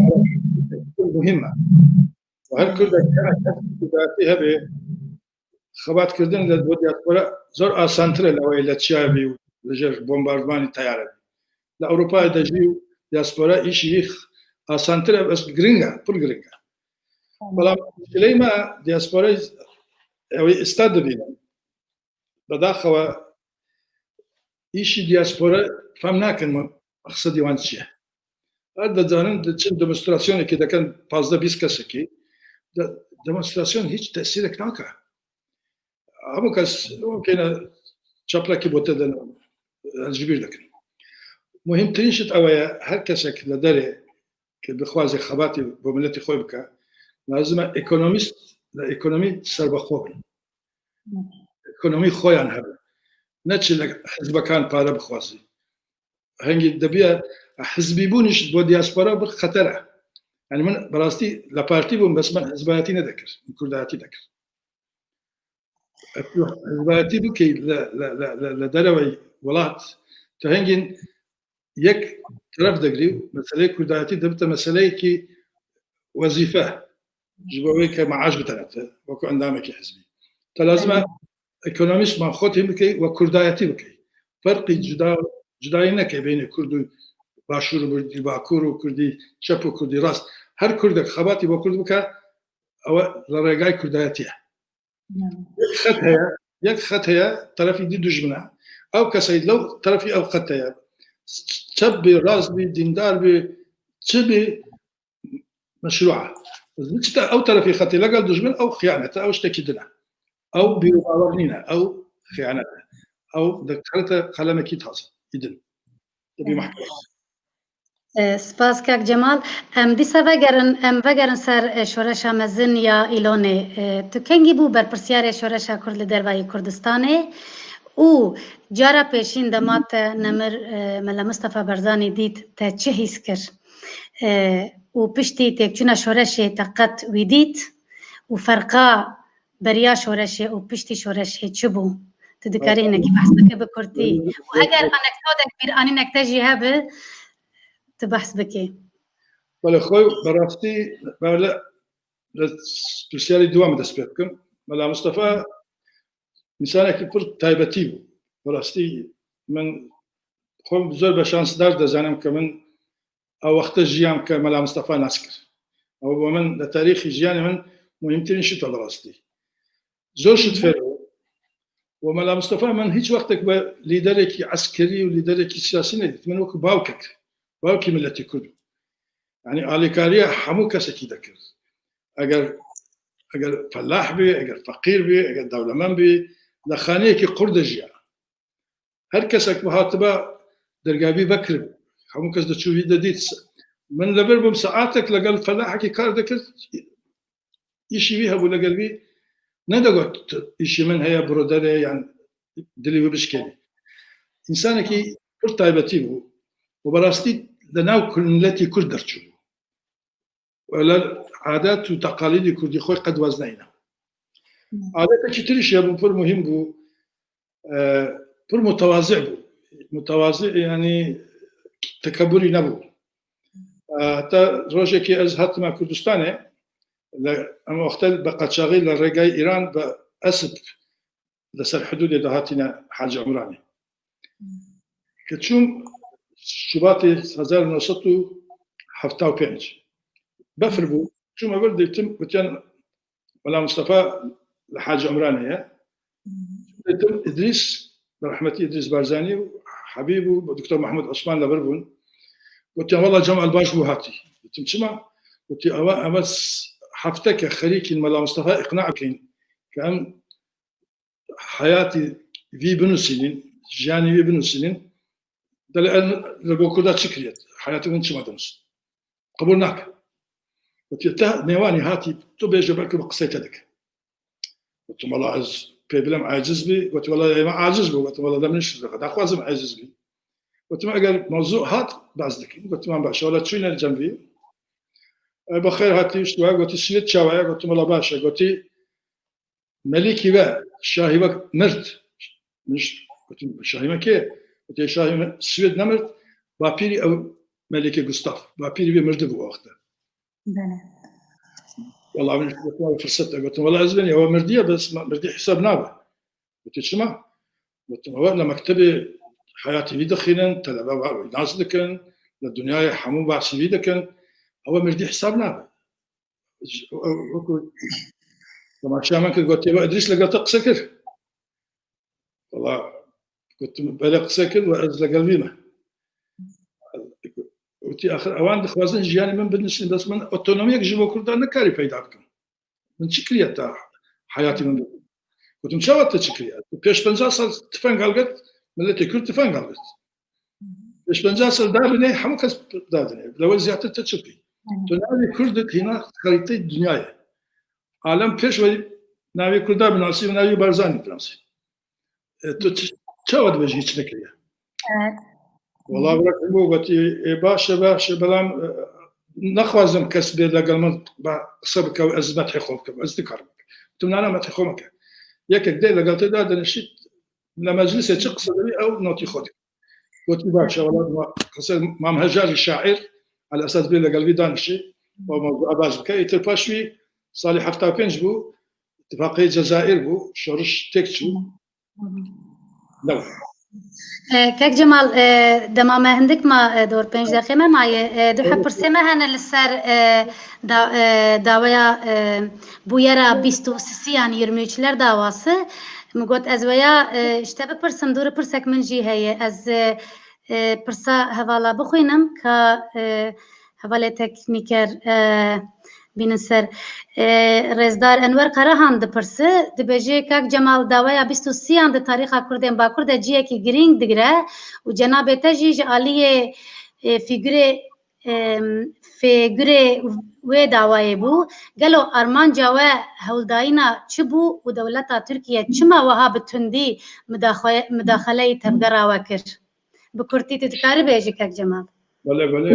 muhîm e. Her Kurdek hene, her Kurdekî hebe, xebatkirdin li bo diaspora zor asantir e lewê li çiyayê bî û li jêr bombardimanê teyare bî. Li Ewropayê de jî diaspora îşî wî asantir e, bes giring e, pir giring e. Tamam. Belam şileyê me diasporayê ew ê ista dibînin. Bedaxewe Îşî diaspora fem nakin me-, mexsedî wan çi ye. Her dizanin diçin demonstrasyonekê dikin pazdeh bîst kesekî. De-, demonstrasyon hîç tesîrek nake. Hemû kes hemû kêne çaprekî bo te de ji bîr dikin. Muhîmtirîn şit ew ye, her kesek li derê ke bixwaze xebatê bo miletê xwe bike, lazim e ekonomîst li ekonomî serbexwe bin. Ekonomî xwe yan hebe. Ne çi li hizbekan pare bixwaze. Hingî debiye hizbîbûn jî bo diaspora bir xeter e. Yani min bi rastî li partî bûm, bes min hizbayetî nedekir, min kurdayetî dekir. Hizbayetî bikey li, li, li, li, li derewey welat, tu hingîn yek teref digirî, meseleyê kurdayetî dibite meseleyekî wezîfe, ji bo wê ke maaş bidene te, wekî endamekî hizbî. Te lazim e ekonomîst man xwe tî bikey we kurdayetî bikey. Ferqî cuda, cudayî neke beynê kurd û başûr û kurdî, bakur û kurdî, çep û kurdî rast. Her kurdek xebatî bo kurd bike, ew li rêgay kurdayetî ye. Yek xet heye, yek xet heye, terefî dî dijmin e. Ew kesey lew terefî ew xet heye. Çep bî, rast bî, dîndar bî, çi bî, meşru e. Ji te ew terefî xetê legel dijmin, ew xiyanet e, ew ştekî din e. Ew bîr û bawer nîne, ew xiyanet e. Ew dikerite qelemekî taze, î din. Dibî mahkeme. E, spas kak Cemal. Em dîsa vegerin, em vegerin ser, e, şoreşa mezin ya Îlonê. E, tu kengî bû berpirsyarê şoreşa Kurd li dervayî Kurdistanê û cara pêşîn dema te nemir, e, Mela Mustafa Barzanî dît, te çi hîs kir? E, û piştî têkçûna şoreşê te qet wî dît û ferqa beriya şoreşê û piştî şoreşê çi bû? Tu dikarî hinekî behs bike bi kurtî. Û eger anekdotek bîranînek te jî hebe, tu behs bikê. Belê, xwe bi rastî, belê, li pirsiyarê dû em dest pê bikin. Mela Mustafa însanekî pir taybetî bû. Bi rastî min xwe zor be şansdar dizanim ke min ew wexte jiyam ke Mela Mustafa nas kir. Ew bo min li tarîxê jiyanê min muhîmtirîn şit e bi rastî. Zor şit fêr bû. Û Mela Mustafa min hîç wextek we lîderekî eskerî û lîderekî siyasî nedît. Min wekî bawkek, bawkî miletî Kurd bû. Yanî alîkariya hemû kesekî dekir. Eger, eger felah bî, eger feqîr bî, eger dewlemend bî, li xaneyekî qur de jiya. Her kesek bi hatiba dergavî vekiribû. Hemû kes diçû vî de dît. Min li vir bûm saetek legel felahekî kar dikir. Îşî wî hebû legel wî. Nedigot îşî min heye, birodere yan dilê wî bişkênî. Însanekî pir taybetî bû û bi rastî li nav kul-, miletî Kurd derçûbû. Wele adet û teqalîdê kurdî xwe qet wez neyne. Adetekî tirî jî hebû, pir muhîm bû. E, pir mutewazî bû. Mutewazî, yanî tekebûrî nebû. E, heta rojekê ez hatime Kurdistanê, li, em wexte bi qeçaxî li rêgay Îran bi esp li ser hidûdê de hatîne Hacî Umranê. Ke çûm Şubatê hezar û neh sed û hevta û pênc. Befir bû. Çûme vir dîtim, gotiyan Mela Mustafa li Hacî Umranê ye. Dîtim Îdrîs, rehmetî Îdrîs Barzanî û Hebîb û Doktor Mehmûd Osman li vir bûn. Gotiyan, "Wela Cemal baş bû hatî." Gotim, "Çima?" Gotî, "Ewa, em hefteke xerîkîn Mela Mustafa îqna bikin ke em heyatî vî binusînin, jiyanê vî binusînin, delê em li bo Kurda çi kiriye? Heyatê win çima dinusîn? Qebûl nake." Gotî, "Te nêwanî hatî, tu bêje belkî bi qisey te dike." Gotim, "Wela ez pê bilem aciz bî." Gotî, "Wela ê me aciz bû." Gotim, "Wela de min şi daxwazim aciz bî." Gotim, "Eger mewzû hat, behs dikin." Gotim, "Baş, wela çûyne li cem vî. E, bi xêr hatî, işte, we." Gotî, "Swêd çawa ye?" Gotim, "Wela baş e." Gotî, "Melîkî we, şahî we mirt." Min ş-, gotim, "Şahî me kê?" Gotiye, "Şahî me Swêd nemirt, bapîrî ew Melîkê Gustav, bapîrî wê mirdibû o wexte." Belê. Wela min gotim, "Ew firset e." Gotim, "Wela ez bênim, ew mirdiye, bes me-, mirdî hesab nabe." Gotiye, "Çima?" Gotim, "Ew li mektebê heyatê wî dixwînin, telebe wa wî nas dikin, li dinyayê hemû behsî wî dikin, ew mirdî hesab nabe." Ji-, ew, wekî temaşeya min kir, gotiye, "We Îdrîs legel te qise kir?" Wela Gotim, belê qise kir û ez legel wî me. Witî, axir ewan dixwazin jiyanê min binişin, bes min otonomiyek ji bo Kurdan nikarî peyda bikim. Min çi kiriye ta heyatî min bikim? Gotim, çawa te çi kiriye? Tu pêş penca sal tifeng helgirt, miletê Kurd tifeng helgirt. Pêş penca sal dabinê, hemû kes dadinê. Li we ziyadtir te çi bikî? Tu navê Kurd hîna xerîteyê dinyayê. Alem pêş we navê Kurda binasî, navê Barzanî binasî. E, tu çi, çawa dibêjî hiç nekiriye? Evet. Wala bira hemû gotî, e, baş e, baş e, belam, e, nexwazim kes bê legel min ba qise bike û ez methê xwe bikim. Ez nikarim bikim. Tu nana methê xwe meke. Yekek dê legel te dadinişî, li meclisê çi qise dibî, ew notî xwe dike. Gotî, baş e, wala ma-, qise Mam Hejar jî şaîr, Elesed bê legel vî danişî, û mewzua baş bike. Îtir paş wî salê hefta pênc bû, îtifaqê Cezayir bû, şoriş têk çû. Lew. E, Kek Cemal, e, dema me hindik ma, e, dor pênc deqê me maye. E, du heb pirsê me hene li ser, e, da-, e, daweya, e, bûyera bîst û sisiyan, yirmi üçler davası. Min got ez weya, e, ji te bipirsim, dûri pirsek min jî heye. Ez, e, e, pirsa hevala bixwînim ka, e, hevalê teknîker, e, bînin ser. E, Rêzdar Enwer Karahan dipirsi, dibêje, Kak Cemal, daweya bîst û sisiyan di tarîxa Kurdên Bakur de cihekî girîng digire û cenabê te jî ji aliyê, e, fîgurê, e, fêgurê wê dawayê bû. Gelo armanca we hewldayîna çi bû û dewleta Tirkiye çima wiha bi tundî midaxwe-, midaxeleyî tevgera we kir? Bi kurtî tu dikarî bêjî, Kek Cemal? Belê, belê.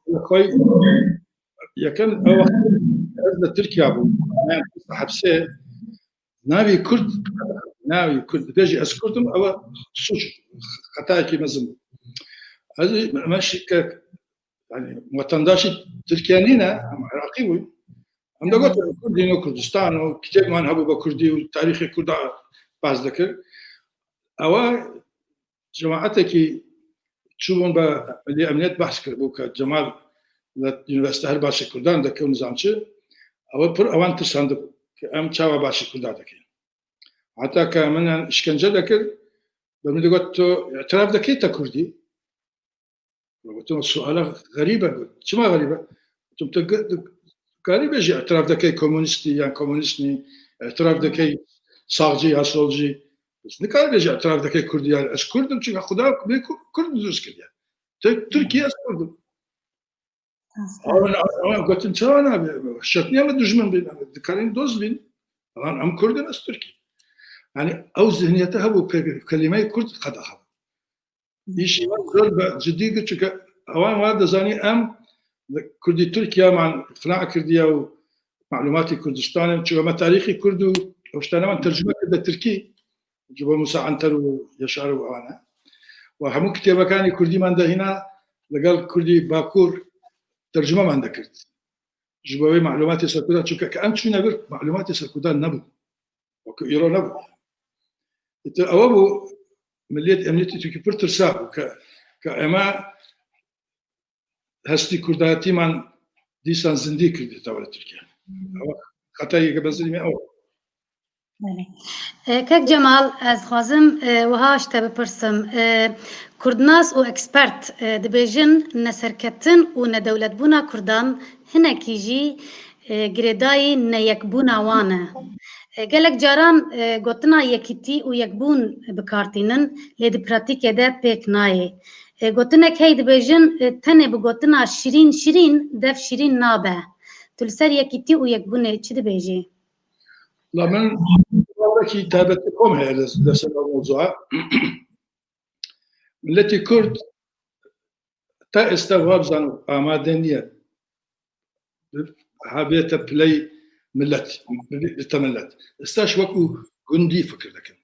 Xwe yekem ew wext ez li Tirkiye bûm. Em hepsê navê Kurd, navê Kurd, dibêjî ez Kurd im, ew suç, xetayekî mezin bû. Ez, me şike, yani, wetendaşî Tirkiye nîne, em Iraqî bûn. Em de gotin Kurd hîn û Kurdistan û kitêbman hebû bi Kurdî û tarîxê Kurda behs dikir. Ewa cemaetekî çûbûn be Milî Emniyet behs kiribû ke Cemal li Unîversîte her başê Kurdan dike û nizam çi. Ewa pir ewan tirsandibû ke em çawa başê Kurda dikin. Heta ke min îşkence dekir, bi min digot, tu îtiraf dikî te Kurdî? Gotim, suala xerîb e. Got, çima xerîb e? Gotim, tu ge-, tu karî bêjî îtiraf dikey komunîstî yan komunîst nî, îtiraf dikey sağcı ya solcı. Ez nikarî bêjî îtiraf dikey Kurdî yan. Ez Kurd im, çunke Xuda bê Ku-, Kurd dirust kiriye. Tek Tirkiye ez Kurd im. Ewan, ewan gotin, çawa nabe? Şert niye me dijmin bin, dikarîn dost bin. Ewan em Kurd in, ez Tirk im. Yani ew zihniyete hebû, ke-, kelimeyê Kurd qeda hebû. Îşî me zor be cidî kir, çunke ewan wan dizanî em Kurdî Tirkiye man iqna kirdiye û malûmatî Kurdistanê, çunke me tarîxî Kurd û ew tiştane man tercüme kirde Tirkî, ji bo Musa Anter û Yaşar û ewan e. Û hemû kitêbekanê Kurdî man de hîna, legel Kurdî Bakur tercüme man de kirt. Ji bo wê malûmatê ser Kurdan, çunke ke em çûne vir, malûmatê ser Kurdan nebû. Wekî îro nebû. Îtir ewe bû, miliyet, emniyetê Tirkî pir tirsa bû ke, ke ema hestî kurdayetî man dîsan zindî kirdî tewre Tirkiye. Ewe xetayeke mezin me ew. Belê. E, Kek Cemal, ez xwazim, e, wiha ji te bipirsim. E, kurdnas û ekspert, e, dibêjin neserketin û nedewletbûna Kurdan hinekî jî, e, girêdayî neyekbûna wan e. E, gelek caran, e, gotina yekîtî û yekbûn bi kar tînin, lê di pratîkê de pêk nayê. E, gotinek hey dibêjin, e, tenê bi gotina şirîn şirîn dev şirîn nabe. Tu li ser yekîtî û yekbûnê çi dibêjî? La min wekî taybetî xwe heye li, li ser ev mewzua. Miletî Kurd ta êsta wabzan û amade niye. Habête piley milet, bite milet. Êsta ji wekû gundî fikir dikin.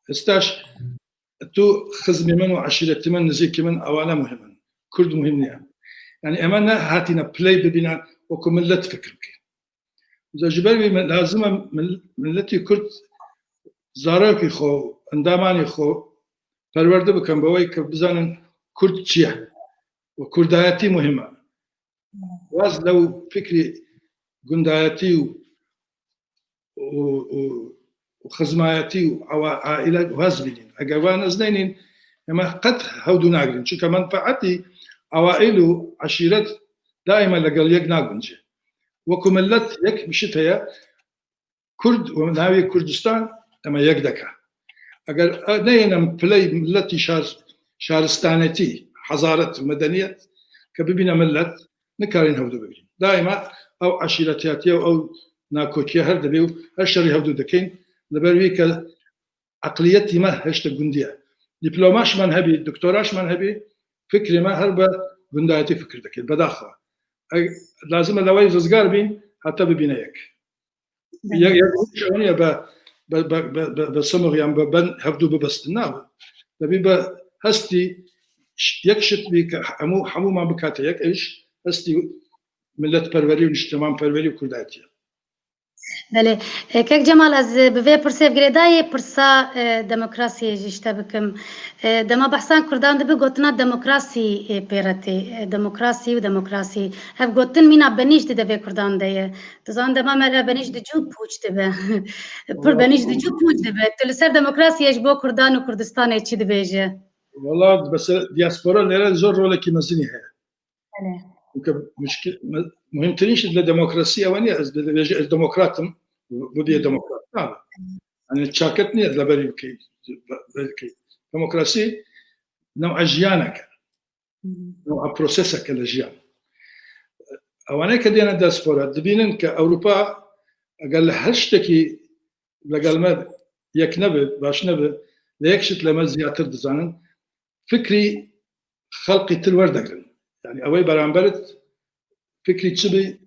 Êsta ji tu xizmê min û eşîretê min, nizîkê min, ewana muhim in. Kurd muhim niye. Yani ema nehatîne piley bibîne wekû milet fikir bikin. Ji ber wî me lazim e mil-, miletî Kurd zarokî xwe, endamanî xwe perwerde bikin, bi wê ke bizanin Kurd çi ye û kurdayetî muhim e. Waz lew fikrî gundayetî û, û, û, û xizmayetî û awa-, aîle û hez bînin. Eger wan ez neynîn, ema qet hewdû nagrin. Çunke menfeetî awaîl û eşîret daîma legel yek nagunce. Wekû millet yek mişit heye, Kurd û navê Kurdistan ema yek deke. Eger, e, neyên em piley milletî şar-, şaristanetî, hezaret, medeniyet ke bibîne millet, nikarin hewdû bibîn. Daîma ew eşîretiyatiye û ew nakokiye her dibe û her şerî hewdû dikin. Li ber wî ke eqliyetî me heşte gundiye. Dîplomaş men hebî, doktoraş men hebî, fikrê me her bi gundayetî fikir dikin. Bedaxwe. E, lazim e lewey rizgar bîn, heta bibîne yek. Belê. Yek, yek şewaniye be, be, be, be, be, be semûx yan be ben hevdû bibestin. Na, debî be hestî ş-, yek şit bî ke hemû, hemû man bikate yek iş, hestî milletperwerî û niştimanperwerî û kurdayetî ye. Belê. E, Kek Cemal, ez, e, bi vê pirsê girêdayê pirsa, e, demokrasiyê jî ji te bikim. E, dema behsan Kurdan dibe gotina demokrasî, e, pê re tê. E, demokrasî û demokrasî. Ev gotin mîna benîş di devê Kurdan de ye. Tu zan dema me re benîş dicû pûç dibe. Pir benîş dicû pûç dibe. Tu li ser demokrasiyê ji bo Kurdan û Kurdistanê çi dibêje? Wala, mesela diaspora nere zor rolekî mezinî heye. Belê. Çunke muşkil, me-, muhîmtirîn şî li demokrasî ew niye, ez dibêjim ez demokrat im, bu diye demokrat. Tamam. Hani çaket niye li berî bikey, belki. Demokrasî new'a jiyanek e. Hı hı. New'a prosesek e li jiyan. Ewanê ke dêne diaspora, dibînin ke Ewropa eger li her ştekî legel me yek nebe, baş nebe, li yek şit li me ziyatir dizanin. Fikrî xelqî tir werdegrin. Yani ew ê beramberit fikrî çi bî,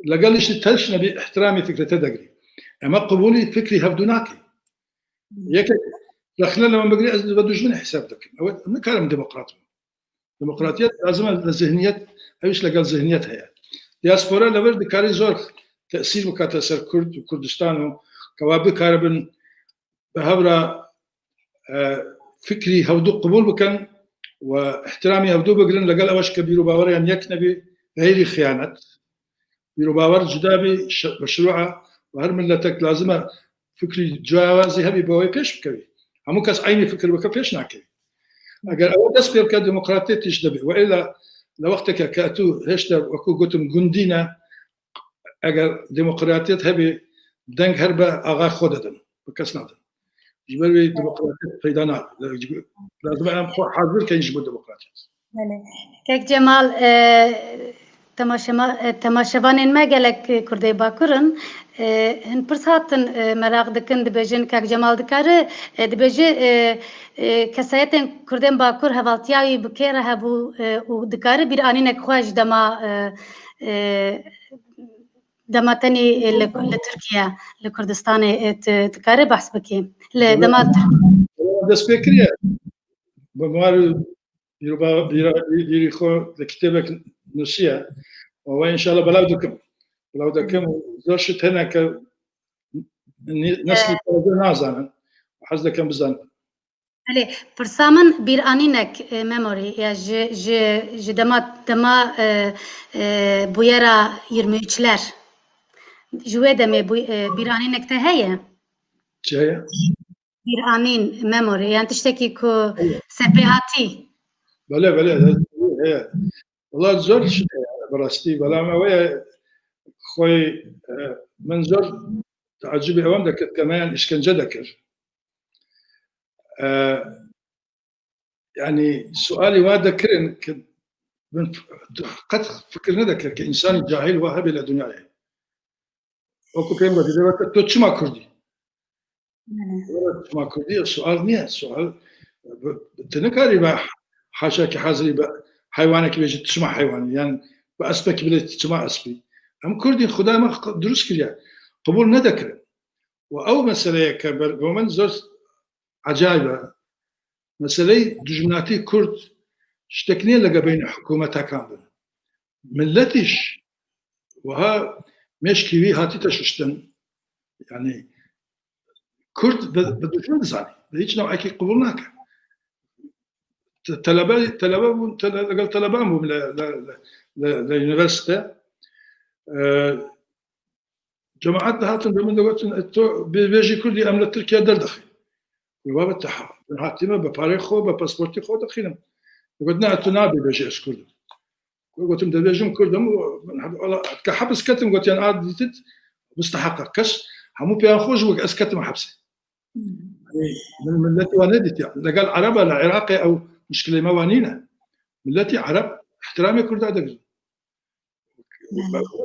legel îştî teş nebî, ihtiramî fikrê te degirî. Ema qebûlî fikrî hevdû nake. Yekek rexne li min bigirî, ez li we dijmin hesab dikim. Ew ê nikarim demokrat bim. Demokratiyet lazim e li zihniyet, ew iş legel zihniyet heye. Diaspora li vir dikarî zor tesîr bikate ser Kurd û Kurdistan û ke wa bikaribin bi hev re, e, fikrî hevdû qebûl bikin û ihtiramî hevdû bigirin, legel ew ke bîr û baweriyan yek nebî, xeyrî xiyanet. Bîr û bawer cuda bî, şe-, meşrû e û her miletek lazim e fikrî ciyawazî hebî bo wê pêş bikevî. Hemû kes eynî fikir bike pêş nakevî. Eger ew dest pê bike demokratiyet tişt dibî. Ve êla li wexteke ke tu hêşta wekû gotim gundî ne, eger demokratiyet hebî deng her bi axa xwe didin, bi kes nadin. Ji ber wê demokratiyet peyda nabe. Lazim e em xwe hazir keyin ji bo demokratiyet. Belê. Kek Cemal, e, temaşema-, e, temaşevanên me gelek, e, Kurdê Bakur in. E, hin pirs hatin, e, meraq dikin, dibêjin Kek Cemal dikare, e, dibêje, e, e, kesayetên Kurdên Bakur hevaltiya wî bi kê re hebû, e, û dikare bîranînek xwe ji dema, e, e, dema tenî, e, li, li Tirkiye, li Kurdistanê, e, tu dikare behs bikî. Li dema Dest pê kiriye. Bi mar bîr-, bîr-, bîrî xwe li kitêbek nûsiye. Û we înşallah belav dikim. Belav dikim. Zor şit hene ke nî-, neslî taze nazanin. Hez dikim bizanin. Belê, pirsa min bîranînek, e, memory, ya ji, ji, ji dema, dema, e, e, bûyera yirmi üçler. Ji wê demê bû-, e, bîranînek te heye? Çi heye? Bîranîn, memory, yan tiştekî ku Heye. Ser pê hatî. Belê, belê, heye. Wala zor şit heye, bi rastî. Bela me wê xwe, e, min zor teacibê ewan dekir, ke me yan îşkence dekir. E, yani sualî wa dekirin ke min f-, qet fikir nedekir ke însanî cahil wa hebe li dinyayê. Wekû pê min gotî, dê weke to çima Kurdî? Hı. Çima Kurdî? Sual niye? Sual, tu nikarî be haşa ki hazirî be heywanekî bêjî çima heywanî? Yani bi espekî bile çima espî? Em Kurdî, Xuda me durust kiriye. Qebûl nedekirin. Û ew meseleyeke ber bo min zor ecayib e. Meseleyê dijminatî Kurd ştek nîye lege beynî hikûmetekan bin. Miletîş wiha mêşkî wî hatîte şuştin. Yani Kurd bi, bi dijmin dizanî. Bi hiç newekî qebûl nake. Te-, telebe, telebe bûn, tele-, legel teleban bûm le, le, le, le, le unîversîte. Ee, Cemaat dihatin bi min digotin, "E, tu bêbêjî Kurdî, em li Tirkiye derdixin." Wê baba te ha-, hatî me bi parê xwe, bi pasportê xwe dixînim. Digot, "Ne, tu nabê bêjî ez Kurd im." Wê gotim, "Dibêjim Kurd im." Û min heb-, wala, ka hepis ketim, gotiyan, "A dîtit, misteheq e." Kes, hemû pêyan xwe ji wek ez ketim hepsê. Yanî, min milletî wan nedîtiya. Legal Ereba li Iraqê ew muşkilê me wan nîne. Milletî Ereb ihtiramê Kurda digirin.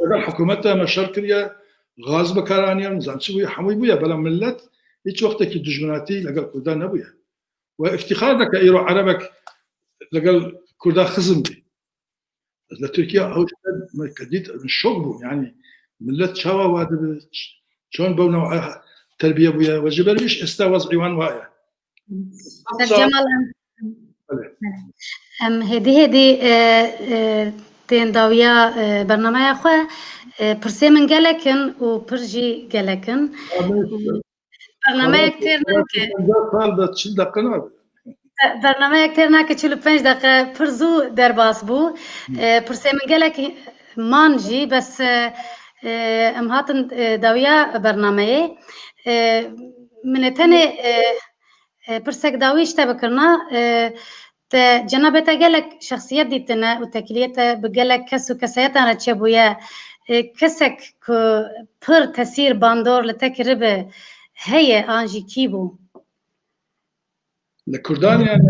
Legal hikûmeta me şer kiriye, gaz bi kar aniye, nizam çi bûye, hemû bûye, bela millet hiç wextekî dijminatî legal Kurda nebûye. We îftîxar dike îro Erebek legal Kurda xizm bî. Ez li Tirkiye ew şer me dît, ez şok bûm. Yanî millet çawa wa dibe, ç-, çon bew newa terbiye bûye. We ji ber wî jî êsta wez'î wan wa ye. Kek Cemal, em, Belê. Em hêdî hêdî, e, e, tên dawiya, e, bernameya xwe. E, pirsê min gelek in û pir jî gelek in. Ya, neyse. Bernameyek têr nake. Panzdeh sal de çil deqe nabe. Bernameyek têr nake, çil û pênc deqe pir zû derbas bû. Hmm. E, pirsê min gelek man jî, bes, e, e, em hatin, e, dawiya bernameyê. E, min ê tenê, e, e, pirsek dawî ji te bikirina, e, te cenabê te gelek şexsiyet dîtine û tekiliyê te bi gelek kes û kesayetan re çêbûye. E, kesek ku pir tesîr bandor li te kiribe heye an jî kî bû? Li Kurdan yani?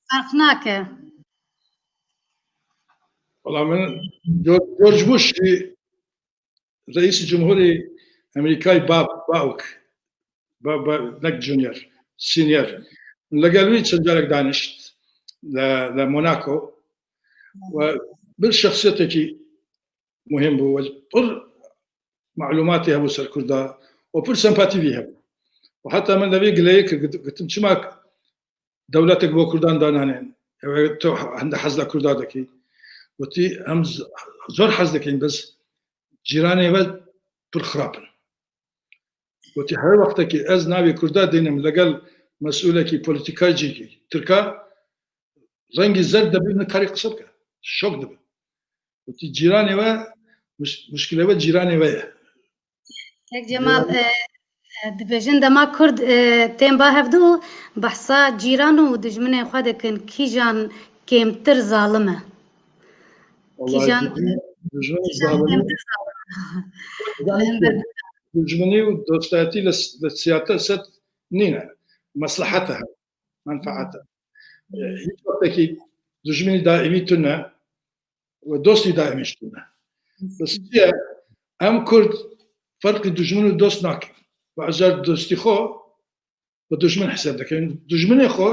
Ferq nake. Wala min George, George Bush jî Reîsî Cumhurî Amerîkayê, Bob, Bawk, Bob, Bob, nek Junior, Senior. Min legel wî çend carek danişt li, li Monaco. We bir şexsiyetekî muhim bû. We pir malûmatê hebû ser Kurda. We pir sempatî vî hebû. We heta min li vî gileyê kir, got-, gotim, çima dewletek bo Kurdan dananên? Ew, tu hende hez li Kurda dikî. Gotî, em z-, zor hez dikin, bes cîranê we pir xirab in. Gotî, her wextekî ez navê Kurda dênim legel mesûlekî polîtîkaycîkî Tirka, rengî zerd dibî, nikarî qise bike. Şok dibe. Gotî, cîranê we, muş-, muşkilê we cîranê we ye. Kek Cemal, e, e, dibêjin dema Kurd, e, tên ba hevdû, behsa cîran û dijminên xwe dikin, kîjan kêmtir zalim e? Wallahî kîjan, dijmin, dijminê kîjan zalimî, kêmtir zalim e? Dijminî û dostayetî li, li siyaset nîne. Meslehet e, menfaet e. E, hiç wextekî dijminî daîmî tune, we dostî daîmî jî tune. Bes çi ye? Em Kurd ferqî dijmin û dost nakin. Bajar dostî xwe bi dijmin hesab dikin. Dijminê xwe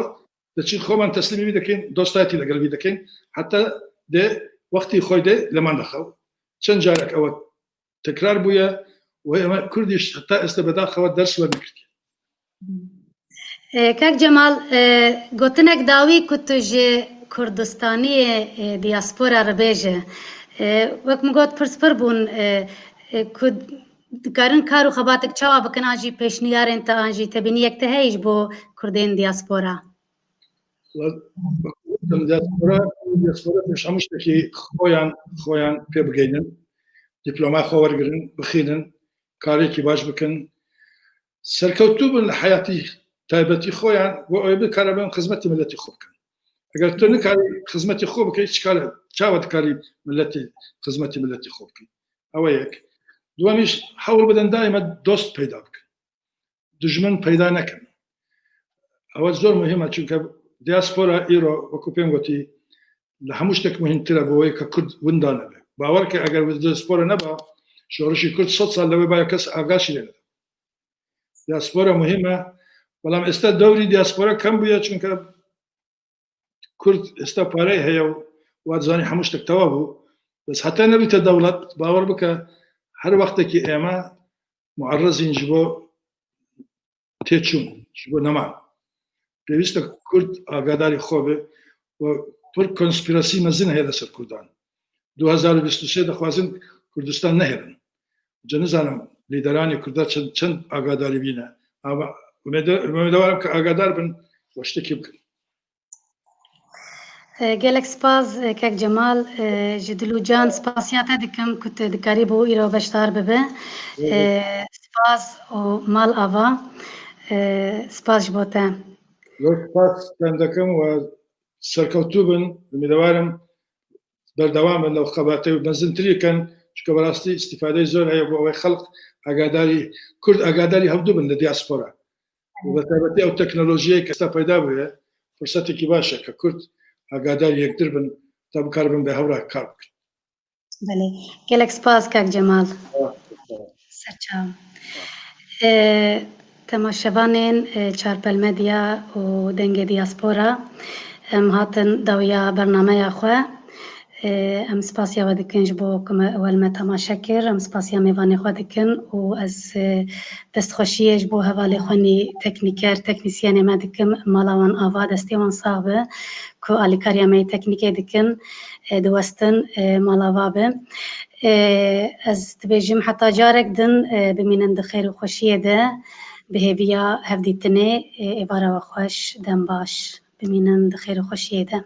diçin xwe van teslîmî vî dikin, dostayetî legel vî dikin. Heta dê wextî xwe dê leman dixew. Çend carek ew tekrar bûye û hê me Kurdî heta êsta bedaxewa ders wernekirtiye. E, Kak Cemal, e, gotinek dawî ku tu ji Kurdistaniyê, e, diaspora re bêje. E, wek min got, pirs pir bûn, e, e, ku dikarin kar û xebatek çawa bikin, an jî pêşniyarên te, an jî tebîniyek te heye ji bo Kurdên diaspora? Diaspora, diaspora pêş hemû ştekî xweyan, xweyan pê bigeynin, dîploma xwe wergirin, bixînin, karekî baş bikin, serkewtû bin li heyatî taybetî xweyan, we ew bikaribin xizmetî miletî xwe bikin. Eger tu nikarî xizmetî xwe bikî, çi kare, çawa dikarî miletî, xizmetî miletî xwe bikî? Ew e yek. Duwemî jî hewl bidin daîme dost peyda bikin. Dijmin peyda nekin. Ew zor muhîm e, çunke diaspora îro, wekî pê min gotî, li hemû ştek muhîmtir e bo wê ke Kurd winda nebe. Bawer ke eger diaspora neba, şorişî Kurd sed sal lewê baya kes agaş jî lê neda. Diaspora muhîm e, belam êsta dewrî diaspora kem bûye, çunke Kurd êsta pareyê heye û wa dizanî hemû ştek tewa bû. Bes heta nebîte dewlet, bawer bike her wextekî ême muerrezîn ji bo têçûn, ji bo neman. Pêwîst e Kurd agadarî xwe be û pir konspîrasî mezin heye li ser Kurdan. Du hezar û bîst û sê dixwazin Kurdistan nehêlin. Ca nizanim lîderanê Kurda çend, çend agadarî bîne. Ama umêde-, umêdewar im ke agadar bin, we ştekî bikin. E, gelek spas, e, kek Cemal. E, ji dil û can spasiya te dikim ku tu dikarî bo îro beşdar bibe. E, spas û mal ava. E, spas ji bo te. Zor spas ten dikim we serkewtû bin. Umîdewarim berdewam bin, ew xebate û mezintirî ken, çunke berastî îstîfadeyê zor heye bo ew xelq agadarî, Kurd agadarî hevdû bin li diaspora. Û bi taybetî ew teknolojiyê ke esta peyda bûye, firsetekî baş e ke Kurd agadarî yektir bin, ta bikaribin bi hevra kar bikin. Belê. Gelek spas kak Cemal. Serçav. E, temaşevanên, e, Çarpel Medya û Dengê Diaspora, em hatin dawiya bernameya xwe. E, em spasiya we dikin ji bo ku me, we li me temaşe kir. Em spasiya mêvanê xwe dikin û ez, e, destxweşiyê ji bo hevalê xwe nî teknîker, teknîsyenê me dikim. Mala wan ava, destê wan sax be ku alîkariya me yê teknîkê dikin, e, diwestin, e, mala va be. E, ez dibêjim heta carek din, e, bimînin di xêr û xweşiyê de, bi hêviya hevdîtinê, e, êvara we xweş, dem baş. Bimînin di xêr û xweşiyê de.